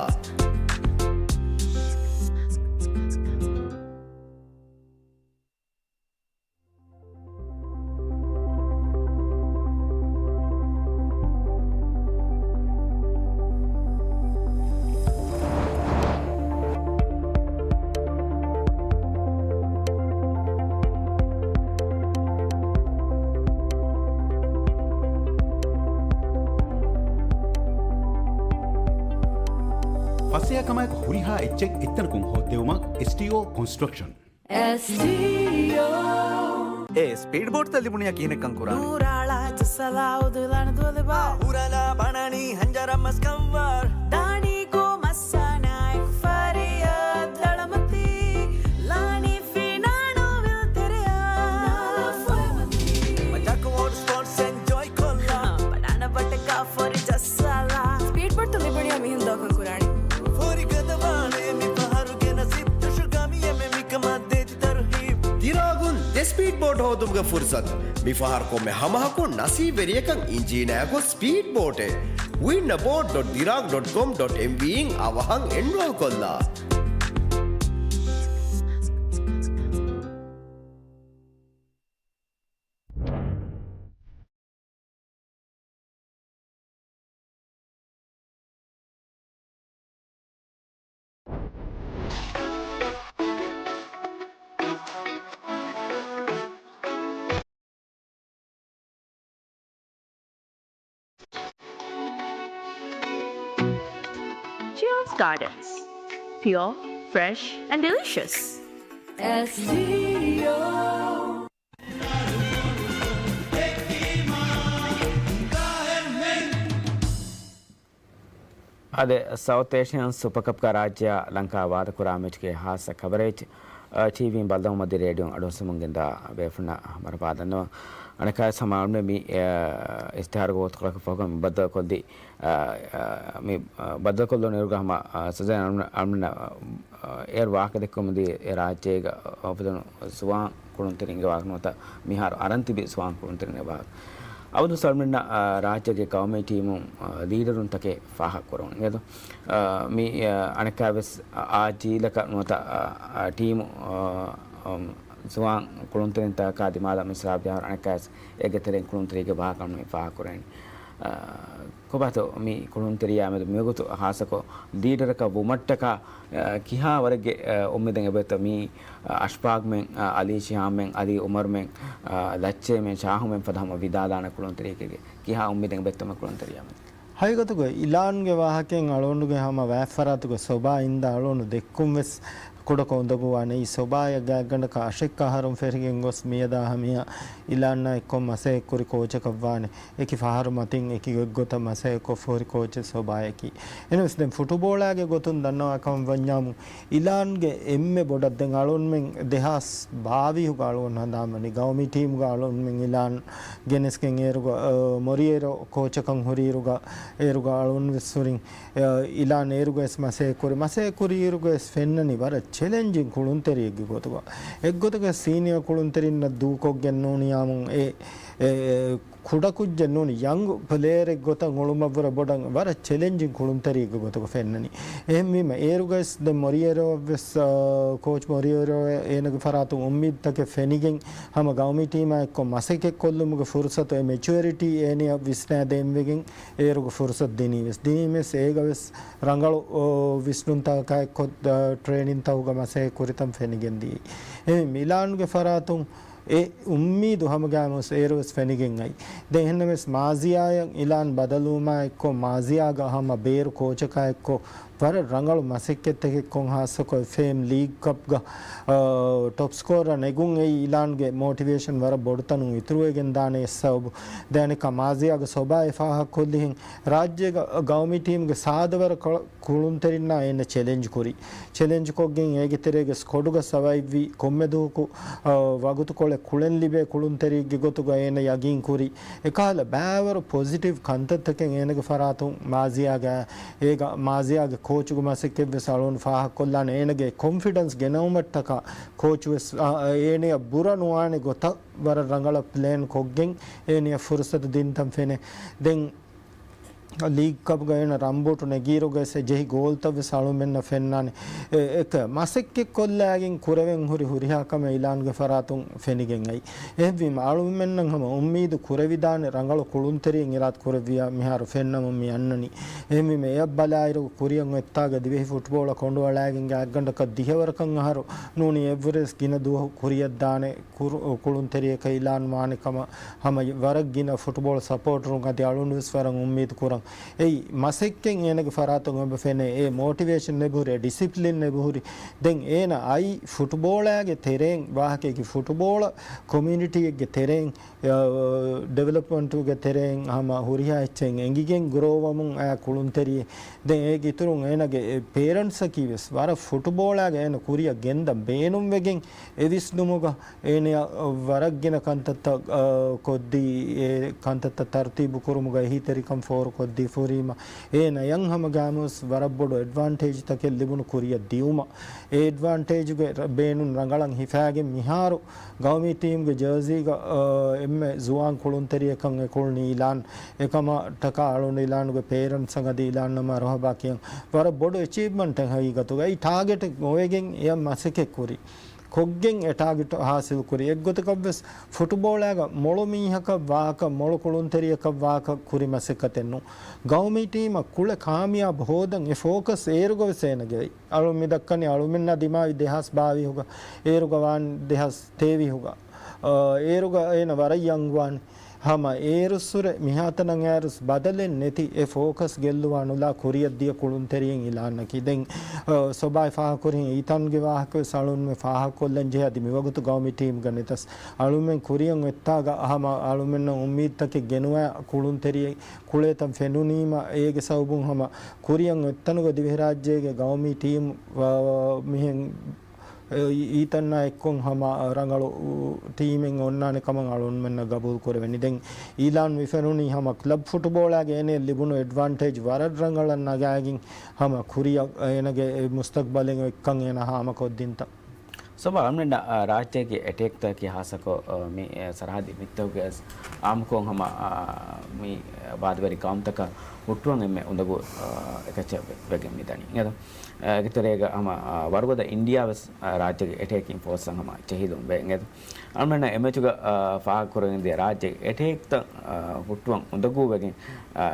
ފަސޭހަކަމާއެކު ހުރިހާ އެއްޗެއް އެއްތަނަކުން ހޯއްދެވުމަށް އެސްޓީއޯ ކޮންސްޓްރަކްޝަން. އެސްޓީއޯ. އޭ ސްޕީޑް ބޯޓްތައް ލިބުނިޔާ ކިހިނެއްކަން ކުރާނީ؟ ނޫރާޅާ ޖައްސަލާ އުދުލަން ދުލިބާ. ހުރަލާ ބަނަނީ ހަންޖަރަމަސް ކަންވާރު. ދާނީ ކޯ މައްސާނާއެކު ފާރިޔާ ދަޅަމަތީ. ލާނީ ފިނާނު ވިލް ތެރެޔާ. ނާ ފޮއިމަތީ. މަޖާކު ވޯޓް ސްޕޯޓްސް އެންޖޯއި ކޮށްލާ. ބަނާނަ ބަޓަކާ ފޮރި ޖައްސާލާ. ސްޕީޑް ބޯޓްތައް ލިބުނިޔާ މިހެން ދޯކަން ކުރާނީ. ފޯރި ގަދަވާނެ މި ފަހަރުގެ ނަސީބް ދުށު ގަމިޔަމެ މިކަމަށް ދޭތި ތަރުހީބް. ދިރާގުން ދެ ސްޕީޑް ބޯޓް ހޯދުމުގެ ފުރުސަތު. މި ފަހަރު ކޮންމެ ހަމަހަކު ނަސީބްވެރިޔަކަށް އިންޖީނާގޮސް ސްޕީޑް ބޯޓެއް. ވިން އަބޯޓް ޑޮޓް ދިރާގް ޑޮޓް ކޮމް ޑޮޓް އެމްވީ އިން އަވަހަށް އެންރޯލް ކޮށްލާ. Gardens. Pure, fresh, and delicious. S D O. އާދެ، ސައުތް އޭޝިއަން ސުޕަ ކަޕްގަ ރާއްޖެއާ ލަންކާ ވާދަކުރާ މެޗުގެ ހާއްސަ ކަވަރޭޖް، އަ، ޓީވީން ބައްލަވުމަށް ދިރި ރޭޑިއޯ އަޑުއައްސަމުން ގެންދާ ބޭފުޅުންނަށް މަރު ބާ ދަންނަވަން. އަނެއްކާވެސް ހަމަ އަޅުގަނޑު މި، އަ، އިސްތިހާރުގެ ވަގުތުކޮޅަކަށް ފަހުގަ މި ބައްދަލުކޮށްލީ، އަ، އަ، މި، އަ، ބައްދަލުކޮށްލުނު އިރުގަ ހަމަ، އަ، ސުޒޭން އަޅުގަނޑު، އަޅުގަނޑު، އަ، އޭރު ވާހަކަ ދެއްކުމުން ދިޔަ އެ ރާއްޖޭގަ އުފެދުނު ޒުވާން ކުޅުންތެރިންގެ ވާހަކަ ނުވަތަ މިހާރު އަރަން ތިބި ޒުވާން ކުޅުންތެރިންގެ ވާހަކަ. އަބަދުވެސް އަޅުގަނޑަށް، އާ، ރާއްޖޭގެ ގައުމީ ޓީމުން، އާ، ލީޑަރުންތަކެއް ފާހަގަކުރަން އެދު. އާ، މި، އާ، އަނެއްކާވެސް އާ ޖީލަކަށް ނުވަތަ، އާ، އާ، ޓީމު، އާ، އަމް، ޒުވާން ކުޅުންތެރިންތަކާ ދިމާލަށް މިސްރާބް ޖަހާއިރު އަނެއްކާވެސް އޭގެ ތެރެއިން ކުޅުންތެރިއެއްގެ ވާހަކަ މި ފާހަގަކުރަނީ. އާ، ކޮބާތޯ މި ކުޅުންތެރިޔާ މެދު މިވަގުތު ހާއްސަކޮށް ލީޑަރަކަށް ވުމަށްޓަކާ، އާ، ކިހާ ވަރެއްގެ، އާ، އުއްމީދެއް އެބައޮތްތޯ މީ، އާ، އަޝްފާގްމެން، އާ، އަލީ ޝިހާމްމެން، އަލީ އުމަރުމެން، އާ، ލައްޗޭމެން، ޝާހުމެން ފަދަ ހަމަ ވިދާލާނެ ކުޅުންތެރިޔަކެއްގެ ކިހާ އުއްމީދެއް އެބައޮތްތޯ މި ކުޅުންތެރިޔާ މެދު؟ ހަގީގަތުގަ އިލާންގެ ވާހަކައިން އަޅުގަނޑުގެ ހަމަ ވާތްފަރާތުގެ ސޮބާ އިންދާ އަޅުގަނޑު ދެއްކުން ވެސް ކުޑަކޮށް އުނދަގޫވާނެ. އެއީ ސޮބާއަށް ގާތްގަނޑަކަށް އަށެއްކަ އަހަރުން ފެށިގެން ގޮސް މިއަދާ ހަމަޔަށް އިލާންއާ އެއްކޮށް މަސައްކަތްކުރި ކޯޗަކަށްވާނެ. އެކި ފަހަރު މަތިން އެކި ގޮތްގޮތަށް މަސައްކަތްކޮށްފަ ހުރި ކޯޗެއް ސޮބާއަކީ. އެހެނަސް ދެން ފުޓުބޯޅާގެ ގޮތުން ދަންނަވާ ކަމަށް ވަންޏާމު، އިލާންގެ އެންމެ ބޮޑަށް ދެން އަޅުންމެން ދެހާސް ބާވީހުގަ އަޅުގަނޑު ހަނދާންވަނީ ގައުމީ ޓީމުގަ އަޅުންމެން އިލާން ގެނެސްގެން އޭރުގަ، އަ، މޮރިއޭރޯ ކޯޗަކަށް ހުރިއިރުގަ، އޭރުގަ އަޅުން ވެސް ހުރިން، އަ، އިލާން އޭރުގަ ވެސް މަސައްކަތްކުރި، މަސައްކަތްކުރިއިރުގަ ވެސް ފެންނަނީ ވަރަށް ޗެލެންޖިން ކުޅުންތެރިއެއްގެ ގޮތުގަ. އެއްގޮތަކަށް ސީނިއާ ކުޅުންތެރިންނަށް ދޫކޮށްގެން ނޫނިޔާމުން އެ، އެ، އެ، ކުޑަކުއްޖެއް ނޫނީ، ޔަންގް ޕްލޭޔަރެއް ގޮތަށް އުޅުމަށްވުރެ ބޮޑަށް ވަރަށް ޗެލެންޖިން ކުޅުންތެރިއެއްގެ ގޮތުގަ ފެންނަނީ. އެހެންވީމަ، އޭރުގައިސް ދެން މޮރިއޭރޯއަށްވެސް، އާ، ކޯޗް މޮރިއޭރޯ އޭނަގެ ފަރާތުން އުއްމީދުތަކެއް ފެނިގެން، ހަމަ ގައުމީ ޓީމާ އެއްކޮށް މަސައްކަތްކޮށްލުމުގެ ފުރުސަތު، އެ މެޗުއަރިޓީ އޭނަޔަށް ވިސްނާދޭންވެގެން އޭރުގެ ފުރުސަތު ދިނީވެސް. ދިނީމެސް އޭގަވެސް ރަނގަޅު، އޯ، ވިސްނުންތަކާ އެއްކޮށް، އާ، ޓްރޭނިންތަކުގަ މަސައްކަތް ކުރިތަން ފެނިގެންދިޔައީ. އެ މިލާންގެ ފަރާތުން އެ އުއްމީދު ހަމަގައިމުވެސް އޭރުވެސް ފެނިގެން އައި. ދެން އެހެންނަމަވެސް މާޒިޔާއަށް އިލާން ބަދަލުވުމާ އެއްކޮށް، މާޒިޔާގަ ހަމަ ބޭރު ކޯޗަކާ އެއްކޮށް، ވަރަށް ރަނގަޅު މަސައްކަތްތަކެއް ކޮށް، ހާއްސަކޮށް އެފްއޭއެމް ލީގް ކަޕްގަ، އާ، ޓޮޕް ސްކޯރަރ ނެގުން އެއީ އިލާންގެ މޯޓިވޭޝަން ވަރަށް ބޮޑުތަނުން އިތުރުވެގެން ދާނެ އެއް ސަބަބު. ދެން އަނެއްކާ މާޒިޔާގެ ސޮބާ އެ ފާހަގަކޮށްލިހެން ރާއްޖޭގަ ގައުމީ ޓީމްގެ ސާދަވަރަށް ކޮޅަށް ކުޅުންތެރިންނާ އޭނަ ޗެލެންޖް ކުރި. ޗެލެންޖް ކޮށްގެން އޭގެ ތެރޭގަ ސްކޮޑުގަ ސަވައިވްވި ކޮންމެ ދުވަހަކު، އަ، ވަގުތުކޮޅެއް ކުޅެން ލިބޭ ކުޅުންތެރިއެއްގެ ގޮތުގަ އޭނަ ޔަގީން ކުރި. އެކަހަލަ ބައިވަރު ޕޮޒިޓިވް ކަންތައްތަކެއް އޭނަގެ ފަރާތުން މާޒިޔާގަ، އޭގަ މާޒިޔާގެ ކޯޗުގެ މަސައްކަތްވެސް އަޅުގަނޑު ފާހަގަކޮށްލާނެ. އޭނަގެ ކޮންފިޑެންސް ގެނައުމަށްޓަކާ ކޯޗުވެސް، އަ، އަ، އޭނަޔަށް ބުރަ ނުވާނެ ގޮތަށް ވަރަށް ރަނގަޅަށް ޕްލޭން ކޮށްގެން އޭނަޔަށް ފުރުސަތު ދިންތަން ފެނޭ. ދެން ލީގް ކަޕްގަ އޭނަ ރަންބޫޓު ނެގިއިރުގައި ޖެހި ގޯލްތައްވެސް އަޅުމެންނަށް ފެންނާނެ. އެ، އެކަ މަސައްކަތްކޮށްލާގެން ކުރެވެން ހުރި ހުރިހާ ކަމެއް އިލާންގެ ފަރާތުން ފެނިގެން އައި. އެހެންވީމަ، އަޅުމެންނަށް ހަމަ އުއްމީދު ކުރެވިދާނެ ރަނގަޅު ކުޅުންތެރިއެއް އިރާދަ ކުރެއްވިޔާ މިހާރު ފެންނަމުން މި އަންނަނީ. އެހެންވީމަ، އެއަށް ބަލާއިރު ކުރިއަށް އޮތްތާގަ ދިވެހި ފުޓްބޯޅަ ކޮނޑުއަޅާގެން ގާތްގަނޑަކަށް ދިހަވަރަކަށް އަހަރު ނޫނީ އެއްވުރެސް ގިނަ ދުވަހު ކުރިއަށްދާނެ ކުރު-، ކުޅުންތެރިޔަކަށް އިލާން ވާނެ ކަމަށް ހަމަ ވަރަށް ގިނަ ފުޓްބޯޅަ ސަޕޯޓަރުން އަދި އަޅުން ވެސް ވަރަށް އުއްމީދު ކުރަން. އެއީ މަސައްކަތް އޭނަގެ ފަރާތުން އެބަ ފެނޭ. އެ މޯޓިވޭޝަން އެބަހުރި، އެ ޑިސިޕްލިން އެބަހުރި. ދެން އޭނަ އައި ފުޓްބޯޅާގެ ތެރެއިން ވާހަކައަކީ ފުޓްބޯޅަ ކޮމިއުނިޓީއެއްގެ ތެރެއިން، އަ، ޑިވެލޮޕްމަންޓުގެ ތެރެއިން ހަމަ ހުރިހާ އެއްޗެއް އެނގިގެން ގްރޯވަމުން އައި ކުޅުންތެރިއެއް. ދެން އޭގެ އިތުރުން އޭނަގެ ޕޭރެންޓްސަކީ ވެސް ވަރަށް ފުޓްބޯޅާގަ އޭނަ ކުރިއަށް ގެންދަން ބޭނުންވެގެން އެ ވިސްނުމުގަ އޭނަޔަށް ވަރަށް ގިނަ ކަންތައްތައް، އަ، ކޮށްދީ، އެ ކަންތައްތައް ތަރުތީބު ކުރުމުގަ އެހީތެރިކަން ފޯރުކޮށްދީފަހުރީމަ، އޭނަޔަށް ހަމަގައިމުވެސް ވަރަށް ބޮޑު އެޑްވާންޓޭޖްތަކެއް ލިބުނު ކުރިއަށް ދިއުމަށް. އެ އެޑްވާންޓޭޖުގެ ރަ-، ބޭނުން ރަނގަޅަށް ހިފާގެން މިހާރު ގައުމީ ޓީމްގެ ޖާޒީގަ، އަ، އެންމެ ޒުވާން ކުޅުންތެރިޔަކަށް އެކުޅުނީ އިލާން. އެކަމަށްޓަކާ އަޅުގަނޑު އިލާނުގެ ޕޭރެންޓްސަށް އަދި އިލާންއަށް މަރުހަބާ ކިޔަން. ވަރަށް ބޮޑު އެޗީވްމަންޓެއް ހަގީގަތުގައި ޓާގެޓެއް އޮވެގެން އެޔަށް މަސައްކަތް ކުރި. ކޮށްގެން އެ ޓާގެޓް ހާސިލް ކުރި. އެއްގޮތަކަށްވެސް ފުޓުބޯޅާގަ މޮޅު މީހަކަށް ވާކަށް، މޮޅު ކުޅުންތެރިޔަކަށް ވާކަށް ކުރި މަސައްކަތެއް ނޫން. ގައުމީ ޓީމަށް ކުޅެ ކާމިޔާބު ހޯދަން އެ ފޯކަސް އޭރުގަވެސް އޭނަގެ އޮތް. އަޅުން މި ދައްކަނީ އަޅުމެންނާ ދިމާވި ދެހާސް ބާވީހުގަ، އޭރުގަ ވާން ދެހާސް ތޭވީހުގަ. އަ، އޭރުގަ އޭނަ ވަރަށް ޔަންގް ވާން. ހަމަ އޭރުއްސުރެ މިހާތަނަށް އައިރުސް ބަދަލެއް ނެތި އެ ފޯކަސް ގެއްލުވާ ނުލާ ކުރިއަށް ދިޔަ ކުޅުންތެރިއެއް އިލާންއަކީ. ދެން، އަ، ސޮބާއި ފާހަގަކުރިން އީތަންގެ ވާހަކަވެސް އަޅުންމެ ފާހަގަކޮށްލަން ޖެހޭ އަދި މިވަގުތު ގައުމީ ޓީމްގަ ނެތަސް އަޅުމެން ކުރިއަށް އޮތްތާގަ ހަމަ އަޅުމެންނަށް އުއްމީދުތަކެއް ގެނުވާ ކުޅުންތެރިއެއް ކުޅޭތަން ފެނުނީމަ އޭގެ ސަބަބުން ހަމަ ކުރިއަށް އޮތްތަނުގަ ދިވެހިރާއްޖޭގެ ގައުމީ ޓީމް، އަ، މިހެން އީތަންއާ އެއްކޮށް ހަމަ ރަނގަޅު ޓީމެއް އޮންނާނެ ކަމަށް އަޅުންމެންނަށް ގަބޫލު ކުރެވެނީ. ދެން އީލާން މި ފެނުނީ ހަމަ ކްލަބް ފުޓުބޯޅާގެ އޭނައަށް ލިބުނު އެޑްވާންޓޭޖް ވަރަށް ރަނގަޅަށް ނަގާގެން ހަމަ ކުރިއަށް އޭނަގެ މުސްތަގްބަލެއް އޮތްކަން އޭނަ ހާމަކޮށްދިންތަ؟ ސޮބާ އަޅުމެންނަށް، އާ، ރާއްޖޭގެ އެޓޭކްތަކަކީ ހާއްސަކޮށް، އާ، މި، އާ، ސަރަހައްދީ މިއްތަކުގެ ވެސް އާއްމުކޮށް ހަމަ، އާ، މި ވާދަވެރި ގައުމުތަކަށް ހުއްޓުވަން އެންމެ އުނދަގޫ، އާ، އެކައްޗެއް ވެ-، ވެގެން މިދަނީ. އިނގޭތަ؟ އޭގެ ތެރޭގަ ހަމަ، އާ، ވަރުގަދަ އިންޑިއާ ވެސް، އާ، ރާއްޖޭގެ އެޓޭކިން ފޯސްއަށް ހަމަ ޖެހިލުން ވޭ. އިނގޭތަ؟ އަޅުމެންނަށް އެ މެޗުގަ، އާ، ފާހަގަކުރެވެންދިޔަ ރާއްޖޭގެ އެޓޭކްތައް، އާ، ހުއްޓުވަން އުނދަގޫވެގެން، އާ،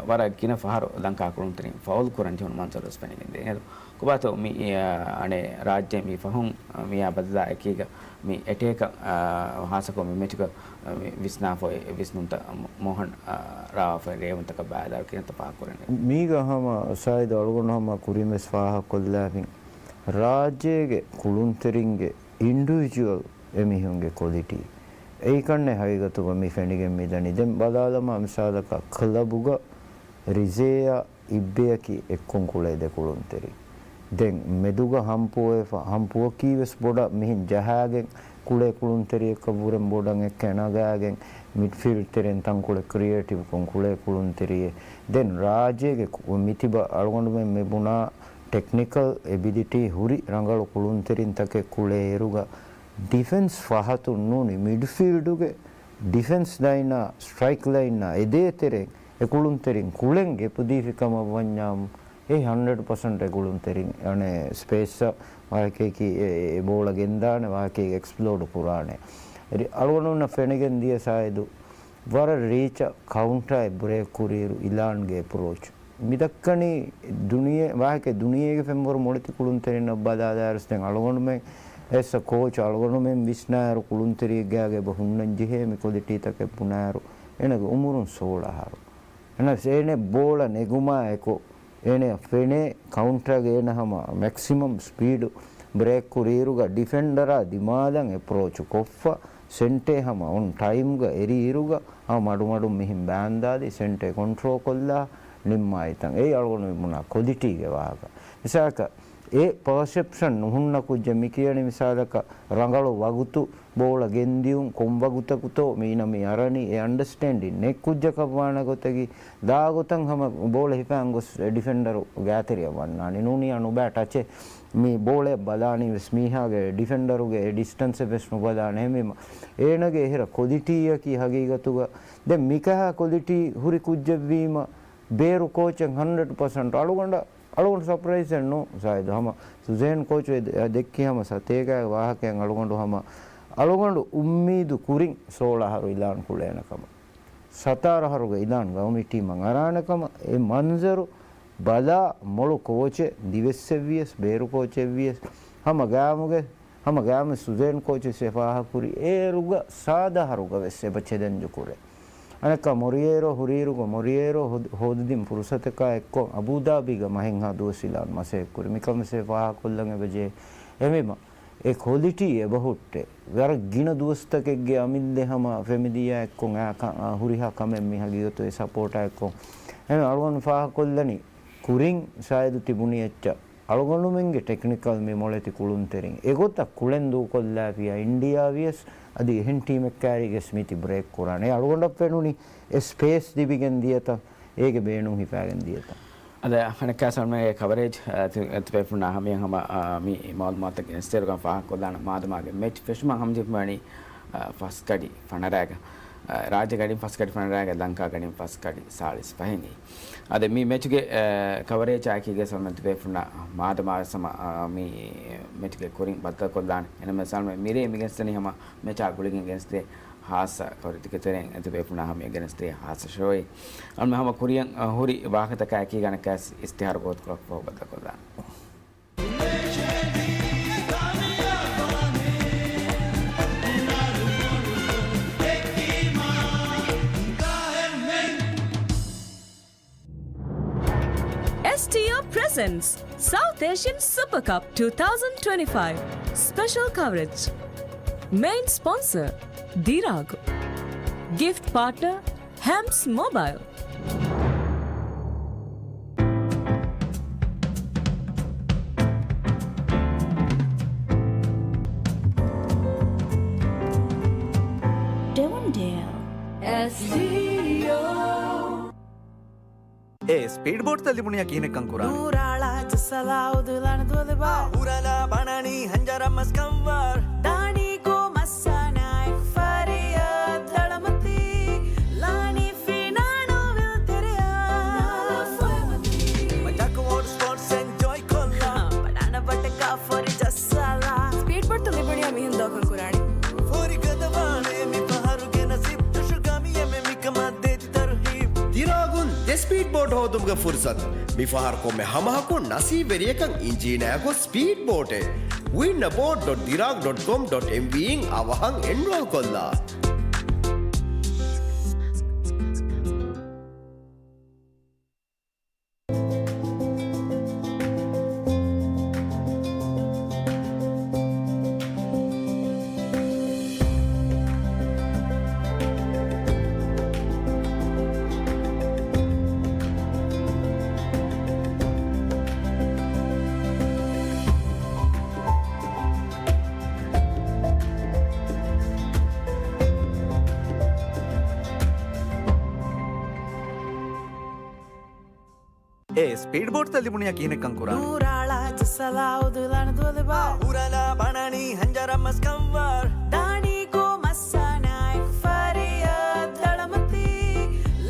ވަރަށް ގިނަ ފަހަރު ލަންކާ ކުޅުންތެރިން ފައުލް ކުރަން ޖެހުނު މަންޒަރު ވެސް ފެނިގެންދޭ. އިނގޭތަ؟ ކޮބާތޯ މި، އާ، އަނެއް ރާއްޖޭ މި ފަހުން، އާ، މިއާ ބަދަލާ އެކީގަ މި އެޓޭކަށް، އާ، ހާއްސަކޮށް މި މެޗުގަ، އާ، މި ވިސްނާފައި ވިސްނުންތައް މު-، މޯހަން، އާ، ރާވާފައި ރޭވުންތަކަށް ބައިވެރިކުރަންތަ ފާހަގަކުރަނީ. މީގަ ހަމަ ސާއިދު އަޅުގަނޑު ހަމަ ކުރިން ވެސް ފާހަގަކޮށްލާފިން. ރާއްޖޭގެ ކުޅުންތެރިންގެ އިންޑިވިޖުއަލް އެމީހުންގެ ކޮލިޓީ. އެއީ ކަންނޭ ހަގީގަތުގަ މި ފެނިގެން މިދަނީ. ދެން ބަލާލަމާ މިސާލަކަށް ކްލަބުގަ ރިޒޭއާ އިއްބެއަކީ އެއްކޮށް ކުޅޭ ދެ ކުޅުންތެރިން. ދެން މެދުގަ ހަމްޕޯވެފަ، ހަމްޕޯއަކީ ވެސް ބޮޑަށް މިހެން ޖަހާގެން ކުޅޭ ކުޅުންތެރިއެއްކަށް ވުރެން ބޮޑަށް އެއްކަ ނަގާގެން މިޑްފީލްޑް ތެރެއިން ތަންކޮޅެއް ކްރިއޭޓިވްކޮށް ކުޅޭ ކުޅުންތެރިއެއް. ދެން ރާއްޖޭގެ ކު-، މިތިބަ އަޅުގަނޑުމެން މި ބުނާ ޓެކްނިކަލް އެބިލިޓީ ހުރި ރަނގަޅު ކުޅުންތެރިންތަކެއް ކުޅޭއިރުގަ ޑިފެންސް ފަހަތުން ނޫނީ މިޑްފީލްޑުގެ ޑިފެންސް ލައިނާ ސްޓްރައިކް ލައިނާ އެދޭތެރެއިން އެ ކުޅުންތެރިން ކުޅެން ގެޕު ދީފި ކަމަށް ވަންޏާމު، އެ ހަންޑްރެޑް ޕަސެންޓް އެ ކުޅުންތެރިން އަނެއް ސްޕޭސްއަށް ވާހަކައަކީ އެ، އެ ބޯޅަ ގެންދާނެ ވާހަކައަކީ އެކްސްޕްލޯޑް ކުރާނެ. އަޅުގަނޑުންނަށް ފެނިގެން ދިޔަ ސާއިދު ވަރަށް ރީޗަށް ކައުންޓާއެއް ބްރޭކް ކުރިއިރު އީލާންގެ އެޕްރޯޗް. މިދައްކަނީ ދުނިޔެ-، ވާހަކަ ދުނިޔޭގެ ފެންވަރު މޮޅެތި ކުޅުންތެރިންނަށް ބަލާލާއިރުސް ދެން އަޅުގަނޑުމެން އެސް އަ ކޯޗް އަޅުގަނޑުމެން ވިސްނާއިރު ކުޅުންތެރިއެއްގާގެ އެބަ ހުންނަން ޖެހޭ މި ކޮލިޓީތަކެއް ބުނާއިރު އޭނަގެ އުމުރުން ސޯޅަ އަހަރު. އެހެނަސް އޭނެ ބޯޅަ ނެގުމާ އެކު އޭނަ ފެނޭ ކައުންޓާގެ އޭނަ ހަމަ މެކްސިމަމް ސްޕީޑު ބްރޭކް ކުރިއިރުގަ ޑިފެންޑަރާ ދިމާލަށް އެޕްރޯޗު ކޮށްފަ ސެންޓޭ ހަމަ އޮން ޓައިމްގަ އެރިއިރުގަ ހަމަ މަޑުމަޑުން މިހިން ބާންދާލި ސެންޓޭ ކޮންޓްރޯ ކޮށްލާ ނިންމާއިތަން. އެއީ އަޅުގަނޑު މި ބުނާ ކޮލިޓީގެ ވާހަކަ. މިސާލަކަށް އެ ޕަރސެޕްޝަން ނުހުންނަ ކުއްޖެއް މި ކިޔަނީ މިސާލަކަށް ރަނގަޅު ވަގުތު ބޯޅަ ގެންދިޔުން ކޮން ވަގުތަކުތޯ މީނަ މި އަރަނީ އެ އަންޑަސްޓޭންޑިން ނެތް ކުއްޖަކަށް ވާނެ ގޮތަކީ ދާ ގޮތަށް ހަމަ ބޯޅަ ހިފާން ގޮސް ޑިފެންޑަރު ގާތެރިއަށް ވަންނާނީ. ނޫނީ އަ ނުބައި ޓަޗެއް މި ބޯޅައަށް ބަލާނީ ވެސް މީހާގެ ޑިފެންޑަރުގެ އެ ޑިސްޓެންސެއް ވެސް ނުބަލާނެ. އެހެންވީމަ އޭނަގެ އެހެރަ ކޮލިޓީއަކީ ހަގީގަތުގަ ދެން މިކަހަ ކޮލިޓީ ހުރި ކުއްޖެއްވީމަ ބޭރު ކޯޗެއް ހަންޑްރެޑް ޕަސެންޓް އަޅުގަނޑަށް، އަޅުގަނޑު ސަޕްރައިޒެއް ނޫން ސާއިދު. ހަމަ ސުޒޭން ކޯޗު އެ ދެ-، ދެއްކި ހަމަ ސަތޭކައި ވާހަކައިން އަޅުގަނޑު ހަމަ އަޅުގަނޑު އުއްމީދު ކުރިން ސޯޅަ އަހަރު އިލާން ކުޅޭނެ ކަމަށް. ސަތާރަ އަހަރުގަ އިލާން ގައުމީ ޓީމަށް އަރާނެ ކަމަށް. އެ މަންޒަރު ބަލާ މޮޅު ކޯޗެއް ދިވެއްސެއް ވިޔަސް، ބޭރު ކޯޗެއް ވިޔަސް، ހަމަ ގައިމުގެ ހަމަ ގައިމު ސުޒޭން ކޯޗު ވެސް އެ ފާހަގަކުރި އޭރުގަ ސާދަ އަހަރުގަ ވެސް އެބަ ޗެލެންޖު ކުރޭ. އަނެއްކާ މޮރިއޭރޯ ހުރިއިރުގަ މޮރިއޭރޯ ހޯދ-، ހޯދިދިން ފުރުސަތަކާ އެއްކޮށް އަބޫދާބީގަ މަހެއްހާ ދުވަސް އިލާން މަސައްކަތްކުރި. މިކަން ވެސް އެ ފާހަގަކޮށްލަން އެބަޖެހޭ. އެހެންވީމަ އެ ކޮލިޓީ އެބަހުއްޓޭ. ވަރަށް ގިނަ ދުވަސްތަކެއްގެ އަމިއްލަ ހަމަ ފެމިލީއާ އެއްކޮށް އާ ކަ-، އާ ހުރިހާ ކަމެއް މި ހަގީގަތު އެ ސަޕޯޓާ އެއްކޮށް. އެހެން އަޅުގަނޑު ފާހަގަކޮށްލަނީ ކުރިން ސާއިދު ތިބުނި އެއްޗަށް. އަޅުގަނޑުމެންގެ ޓެކްނިކަލް މި މޮޅެތި ކުޅުންތެރިން އެގޮތަށް ކުޅެން ދޫކޮށްލާފިޔާ އިންޑިއާ ވިޔަސް އަދި އެހެން ޓީމެއް ކާރިގެސް މިތި ބްރޭކް ކުރާނެ. އަޅުގަނޑަށް ފެނުނީ އެ ސްޕޭސް ލިބިގެން ދިޔަތަން، އޭގެ ބޭނުން ހިފާގެން ދިޔަތަން. އަދި އަނެއްކާ ސަލްމާގެ ކަވަރޭޖް، އަ، ތި-، ތިބޭފުޅުންނާ ހަމަޔަށް ހަމަ، އަ، މި މައުލޫމާތު ގެނެސްދޭއިރުގަ ފާހަގަކޮށްލާނަ މާދަމާގެ މެޗް ފެށުމަށް ހަމަޖެހިފައިވަނީ، އަ، ފަސް ގަޑި ފަނަރައިގަ، އަ، ރާއްޖެ ގަޑިން ފަސް ގަޑި ފަނަރައިގަ ލަންކާ ގަޑިން ފަސް ގަޑި ސާޅީސް ފަހެއް. އަދި މި މެޗުގެ، އަ، ކަވަރޭޖާއެކީގަ ސަލްމާ ތިބޭފުޅުންނާ މާދަމާވެސް ހަމަ، އަ، މި މެޗުގެ ކުރިން ބައްދަލުކޮށްލާނެ. އެންމެ ސަލްމާ މިރޭ މި ގެނެސްދެނީ ހަމަ މެޗާ ގުޅިގެން ގެނެސްދޭ ހާއްސަ ކަވަރެއް ތިބޭފުޅުންނާ ހަމަޔަށް ގެނެސްދޭ ހާއްސަ ޝޯއެއް. އަޅުމެން ހަމަ ކުރިއަށް، އަ، ހުރި ވާހަކަތަކާއެކީގަ އަނެއްކާވެސް އިސްތިހާރު ގޯތިކޮޅަކު ފަހު ބައްދަލުކޮށްލާނަން. Presents South Asian Super Cup two thousand twenty-five special coverage. Main sponsor, ދިރާގު. Gift partner, ހެމްސް މޮބައިލް. ޑެވޮންޑޭލް. އެސްޑީއޯ. އޭ ސްޕީޑް ބޯޓްތައް ލިބުނިޔާ ކިހިނެއްކަން ކުރާނީ؟ ނޫރާޅާ ޖައްސަލާ އުދުލަން ދުވަލެބާ. ހުރަލާ ބަނަނީ ހަންޖަރަ މަސް ކަންވާރު. ދާނީ ކޯ މައްސާނާއެކު ފަރިޔާ ދަޅަމަތީ. ލާނީ ފިނާނޯ ވިލް ތެރެއާ. ނާލާ ފޮއެމަތީ. މަޖާކު ވޯޓް ސްޕޯޓްސް އެންޖޯއި ކޮށްލާ. ބަނާނަ ބަޓަކާ ފޮރި ޖައްސާލާ. ސްޕީޑް ބޯޓްތައް ލިބުނިޔާ މިހެން ދޯކަން ކުރާނީ. ފޯރި ގަދަވާނެ މި ފަހަރުގެ ނަސީބް. ޖޮޝު ގާމިޔަމެ މިކަމަށް ދޭތި ތަރުހީބް. ދިރާގުން ދެ ސްޕީޑް ބޯޓް ހޯދުމުގެ ފުރުސަތު. މިފަހަރު ކޮންމެ ހަމަހަކު ނަސީބްވެރިޔަކަށް އިންޖީނާއެކު ސްޕީޑް ބޯޓެއް. ވިން އަ ބޯޓް ޑޮޓް ދިރާގް ޑޮޓް ކޮމް ޑޮޓް އެމްވީ އިން އަވަހަށް އެންރޯލް ކޮށްލާ. އޭ ސްޕީޑް ބޯޓްތައް ލިބުނިޔާ ކިހިނެއްކަން ކުރާނީ؟ ނޫރާޅާ ޖައްސަލާ އުދުލަން ދުވަލެބާ. ހުރަލާ ބަނަނީ ހަންޖަރަ މަސް ކަންވާރު. ދާނީ ކޯ މައްސާނާއެކު ފަރިޔާ ދަޅަމަތީ.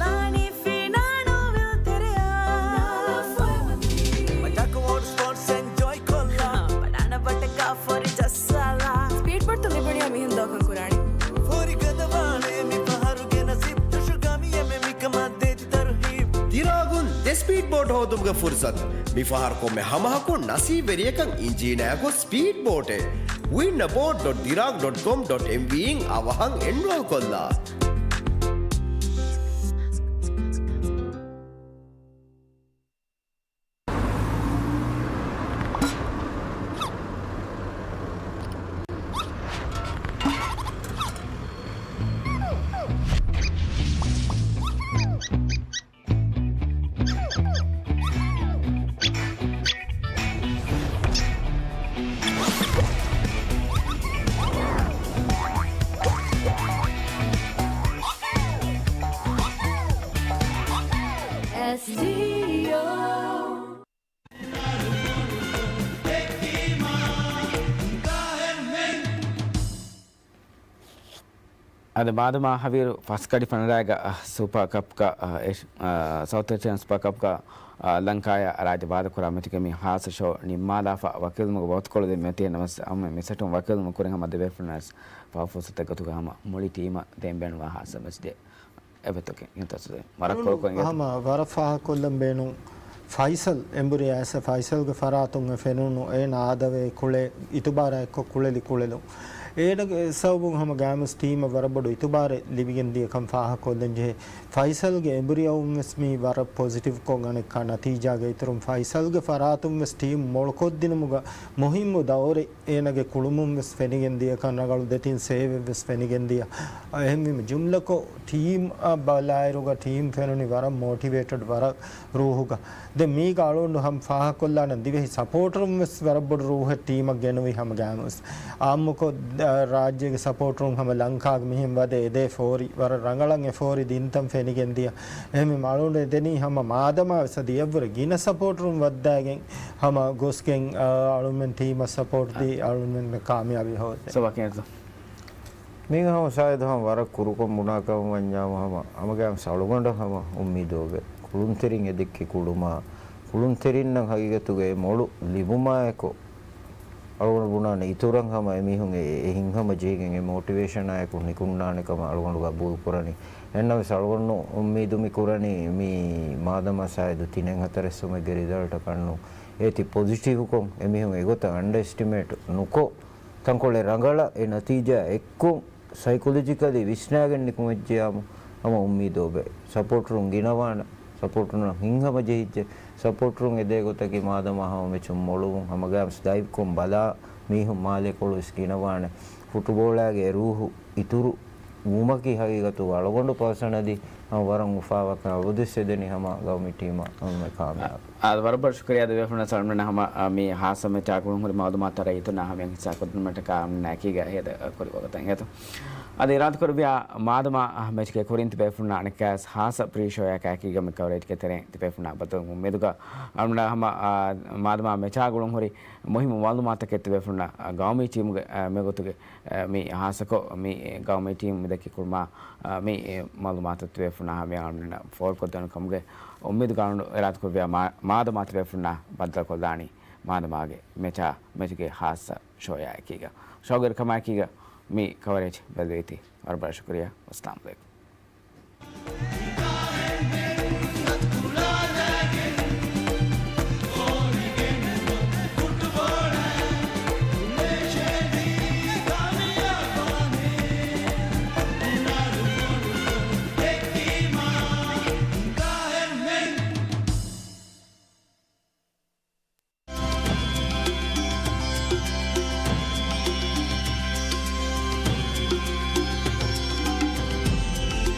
ލާނީ ފިނާނޯ ވިލް ތެރެއާ. ނާލާ ފޮއެމަތީ. މަޖާކު ވޯޓް ސްޕޯޓްސް އެންޖޯއި ކޮށްލާ. ބަނާނަ ބަޓަކާ ފޮރި ޖައްސާލާ. ސްޕީޑް ބޯޓްތައް ލިބުނިޔާ މިހެން ދޯކަން ކުރާނީ. ފޯރި ގަދަވާނެ މި ފަހަރުގެ ނަސީބް. ޖޮޝު ގާމިޔަމެ މިކަމަށް ދޭތި ތަރުހީބް. ދިރާގުން ދެ ސްޕީޑް ބޯޓް ހޯދުމުގެ ފުރުސަތު. މިފަހަރު ކޮންމެ ހަމަހަކު ނަސީބްވެރިޔަކަށް އިންޖީނާއެކު ސްޕީޑް ބޯޓެއް. ވިން އަ ބޯޓް ޑޮޓް ދިރާގް ޑޮޓް ކޮމް ޑޮޓް އެމްވީ އިން އަވަހަށް އެންރޯލް ކޮށްލާ. އެސްޑީއޯ. އަދި މާދަމާ ހަވީރު ފަސް ގަޑި ފަނަރައިގަ، އަ، ސުޕަ ކަޕްގަ، އަ، އެ، އަ، ސައުތް އޭޝިއަން ސުޕަ ކަޕްގަ، އަ، ލަންކާޔާ ރާއްޖެ ބާރު ކުރާ މަތިގަ މި ހާއްސަ ޝޯ ނިންމާލާފަ ވަކިވެލުމުގެ ވަގުތުކޮޅު ދެން މިއޮތީ. ނަމަވެސް އަމުމެ މިސް އެޓުން ވަކިވެލުމު ކުރިން ހަމަ ދެ ބޭފުޅުންނަށް ފަހު ފުރުސަތެއް ގޮތުގަ ހަމަ މުޅި ޓީމަށް ދޭން ބޭނުންވާ ހާއްސަ މެސެޖެއް. އެބަތޮކެއް އިންތަސުދެ. ވަރަށް ކުރުކޮށް އިނގޭތޯ. ހަމަ ވަރަށް ފާހަގަކޮށްލަން ބޭނުން. ފައިސަލް އެނބުރި އައިސް ފައިސަލްގެ ފަރާތުން އެ ފެނުނު އޭނަ އާދަވޭ ކުޅޭ އިތުބާރާ އެއްކޮށް ކުޅެލި ކުޅެލުން. އޭނަގެ ސަބަބުން ހަމަ ގާމިސް ޓީމަށް ވަރަށް ބޮޑު އިތުބާރެއް ލިބިގެން ދިޔަކަން ފާހަގަކޮށްލަން ޖެހޭ. ފައިސަލްގެ އެނބުރިއަށް ވެސް މީ ވަރަށް ޕޮޒިޓިވްކޮށް އަނެއްކާ ނަތީޖާގެ އިތުރުން ފައިސަލްގެ ފަރާތުން ވެސް ޓީމް މޮޅުކޮށްދިނުމުގަ މުހިއްމު ދައުރެއް އޭނަގެ ކުޅުމުން ވެސް ފެނިގެން ދިޔަކަން ރަނގަޅު ދެތިން ސޭވެއް ވެސް ފެނިގެން ދިޔަ. އެހެންވީމަ ޖުމްލަކޮށް ޓީމްއަށް ބަލާއިރުގަ ޓީމް ފެނުނީ ވަރަށް މޯޓިވޭޓެޑް ވަރަށް ރޫހުގަ. ދެން މީގަ އަޅުގަނޑު ހަމަ ފާހަގަކޮށްލާނަން ދިވެހި ސަޕޯޓަރުން ވެސް ވަރަށް ބޮޑު ރޫހެއް ޓީމަށް ގެނުވި ހަމަ ގާމުސް. އާއްމުކޮށް، އަ، ރާއްޖޭގެ ސަޕޯޓަރުން ހަމަ ލަންކާގެ މިހެން ވަދެ އެދޭ ފޯރި، ވަރަށް ރަނގަޅަށް އެ ފޯރި ދިންތަން ފެނިގެން ދިޔަ. އެހެންވީމަ އަޅުގަނޑު އެދެނީ ހަމަ މާދަމާ ވެސް އަދި އެއްވުރެ ގިނަ ސަޕޯޓަރުން ވައްދާގެން ހަމަ ގޮސްގެން، އަ، އަޅުމެން ޓީމަށް ސަޕޯޓް ދީ އަޅުމެން ކާމިޔާބީ ހޯދޭ. ސޯ ވަކިން އެއްތޯ؟ މީގަ ހަމަ ސާއިދު ހަމަ ވަރަށް ކުރުކޮށް ބުނާކަމަށް ވަންޏާމު ހަމަ ހަމަގައިމު އަޅުގަނޑަށް ހަމަ އުއްމީދު އޮވޭ. ކުޅުންތެރިން އެދެއްކި ކުޅުމާ، ކުޅުންތެރިންނަށް ހަގީގަތުގައި މޮޅު ލިބުމާއެކު، އަޅުގަނޑު ބުނާނެ އިތުރަށް ހަމަ އެމީހުން އެ، އެ ހިތްހަމަޖެހިގެން އެ މޯޓިވޭޝަނާއެކު ނިކުންނާނެ ކަމަށް އަޅުގަނޑުގަ ގަބޫލު ކުރަނީ. އެހެންނަމަވެސް އަޅުގަނޑު އުއްމީދު މި ކުރަނީ މީ މާދަމާ ސާއިދު ތިނެއް ހަތަރެއް ސުމެއްގެ ރިޒަލްޓަކަށް ނޫން. އޭތި ޕޮޒިޓިވްކޮށް އެމީހުން އެގޮތަށް އަންޑައެސްޓިމޭޓް ނުކޮށް، ތަންކޮޅެއް ރަނގަޅަށް އެ ނަތީޖާ އެއްކޮށް، ސައިކޮލޮޖިކަލީ ވިސްނާގެން ނިކުމެއްޖެޔާމު ހަމަ އުއްމީދު އޮވޭ. ސަޕޯޓަރުން ގިނަވާނެ. ސަޕޯޓުން ހިތްހަމަ ޖެހިއްޖެ. ސަޕޯޓުން އެދޭ ގޮތަކީ މާދަމާ ހަމަ މެޗުން މޮޅުވުން، ހަމަގައިމުވެސް ދައިވްކޮށް ބަލާ މީހުން މާލޭކޮޅުވެސް ގިނަވާނެ. ފުޓުބޯޅައިގެ އެ ރޫހު އިތުރު ވުމަކީ ހަގީގަތުގަ އަޅުގަނޑު ޕާސަނަލީ ހަމަ ވަރަށް އުފާވާކަން އަބަދުވެސް އެދެނީ ހަމަ ގައުމީ ޓީމަށް ހަމަ ކާމިޔާބު. އާ، ވަރަށް ބޮޑަށް ޝުކުރިއްޔާ ދެބޭފުޅުންނަށް ސަލްމަން ހަމަ، އާ، މި ހާއްސަ މެޗާ ގުޅުން ހުރި މައުލޫމާތު ރައްޔިތުންނާ ހަމަޔަށް ހިއްސާ ކޮށްދިނުމަށްޓަކާ އަމްނާ އެކީގަ ހޭދަ ކުރި ވަގުތަށް އެނގޭތޯ. އަދި އިރާދަކުރެއްވިޔާ މާދަމާ މެޗުގެ ކުރިން ތިބޭފުޅުންނާ އަނެއްކާވެސް ހާއްސަ ޕްރީ ޝޯއެއް އެކީގަ މި ކަވަރޭޖްގެ ތެރެއިން ތިބޭފުޅުންނާ ބައްދަލުވުމުން އުއްމީދުގަ އަމްނާ ހަމަ، އާ، މާދަމާ މެޗާ ގުޅުން ހުރި މުހިއްމު މައުލޫމާތުތަކެއް ތިބޭފުޅުންނަށް ގައުމީ ޓީމުގެ، އާ، މިގޮތުގެ އެ، މި ހާއްސަކޮށް މި ގައުމީ ޓީމު މި ދެއްކި ކުރުމާ، އަ، މި، އެ، މައުލޫމާތު ތިބޭފުޅުންނާ ހަމަޔަށް އަޅުގަނޑުމެންނަށް ފޯރުކޮށްދޭނެ ކަމުގެ އުއްމީދުގަ އިރާދަކުރެއްވިޔާ މާ-، މާދަމާ ތިބޭފުޅުންނާ ބައްދަލުކޮށްލާނީ މާދަމާގެ މެޗާ، މެޗުގެ ހާއްސަ ޝޯޔާ އެކީގަ. ޝޯގެ ރިކަމާ އެކީގަ މި ކަވަރޭޖް ބައްދަލުވީތީ. ވަރަށް ބޮޑަށް ޝުކުރިއްޔާ. އައްސަލާމު ޢަލައިކުމް.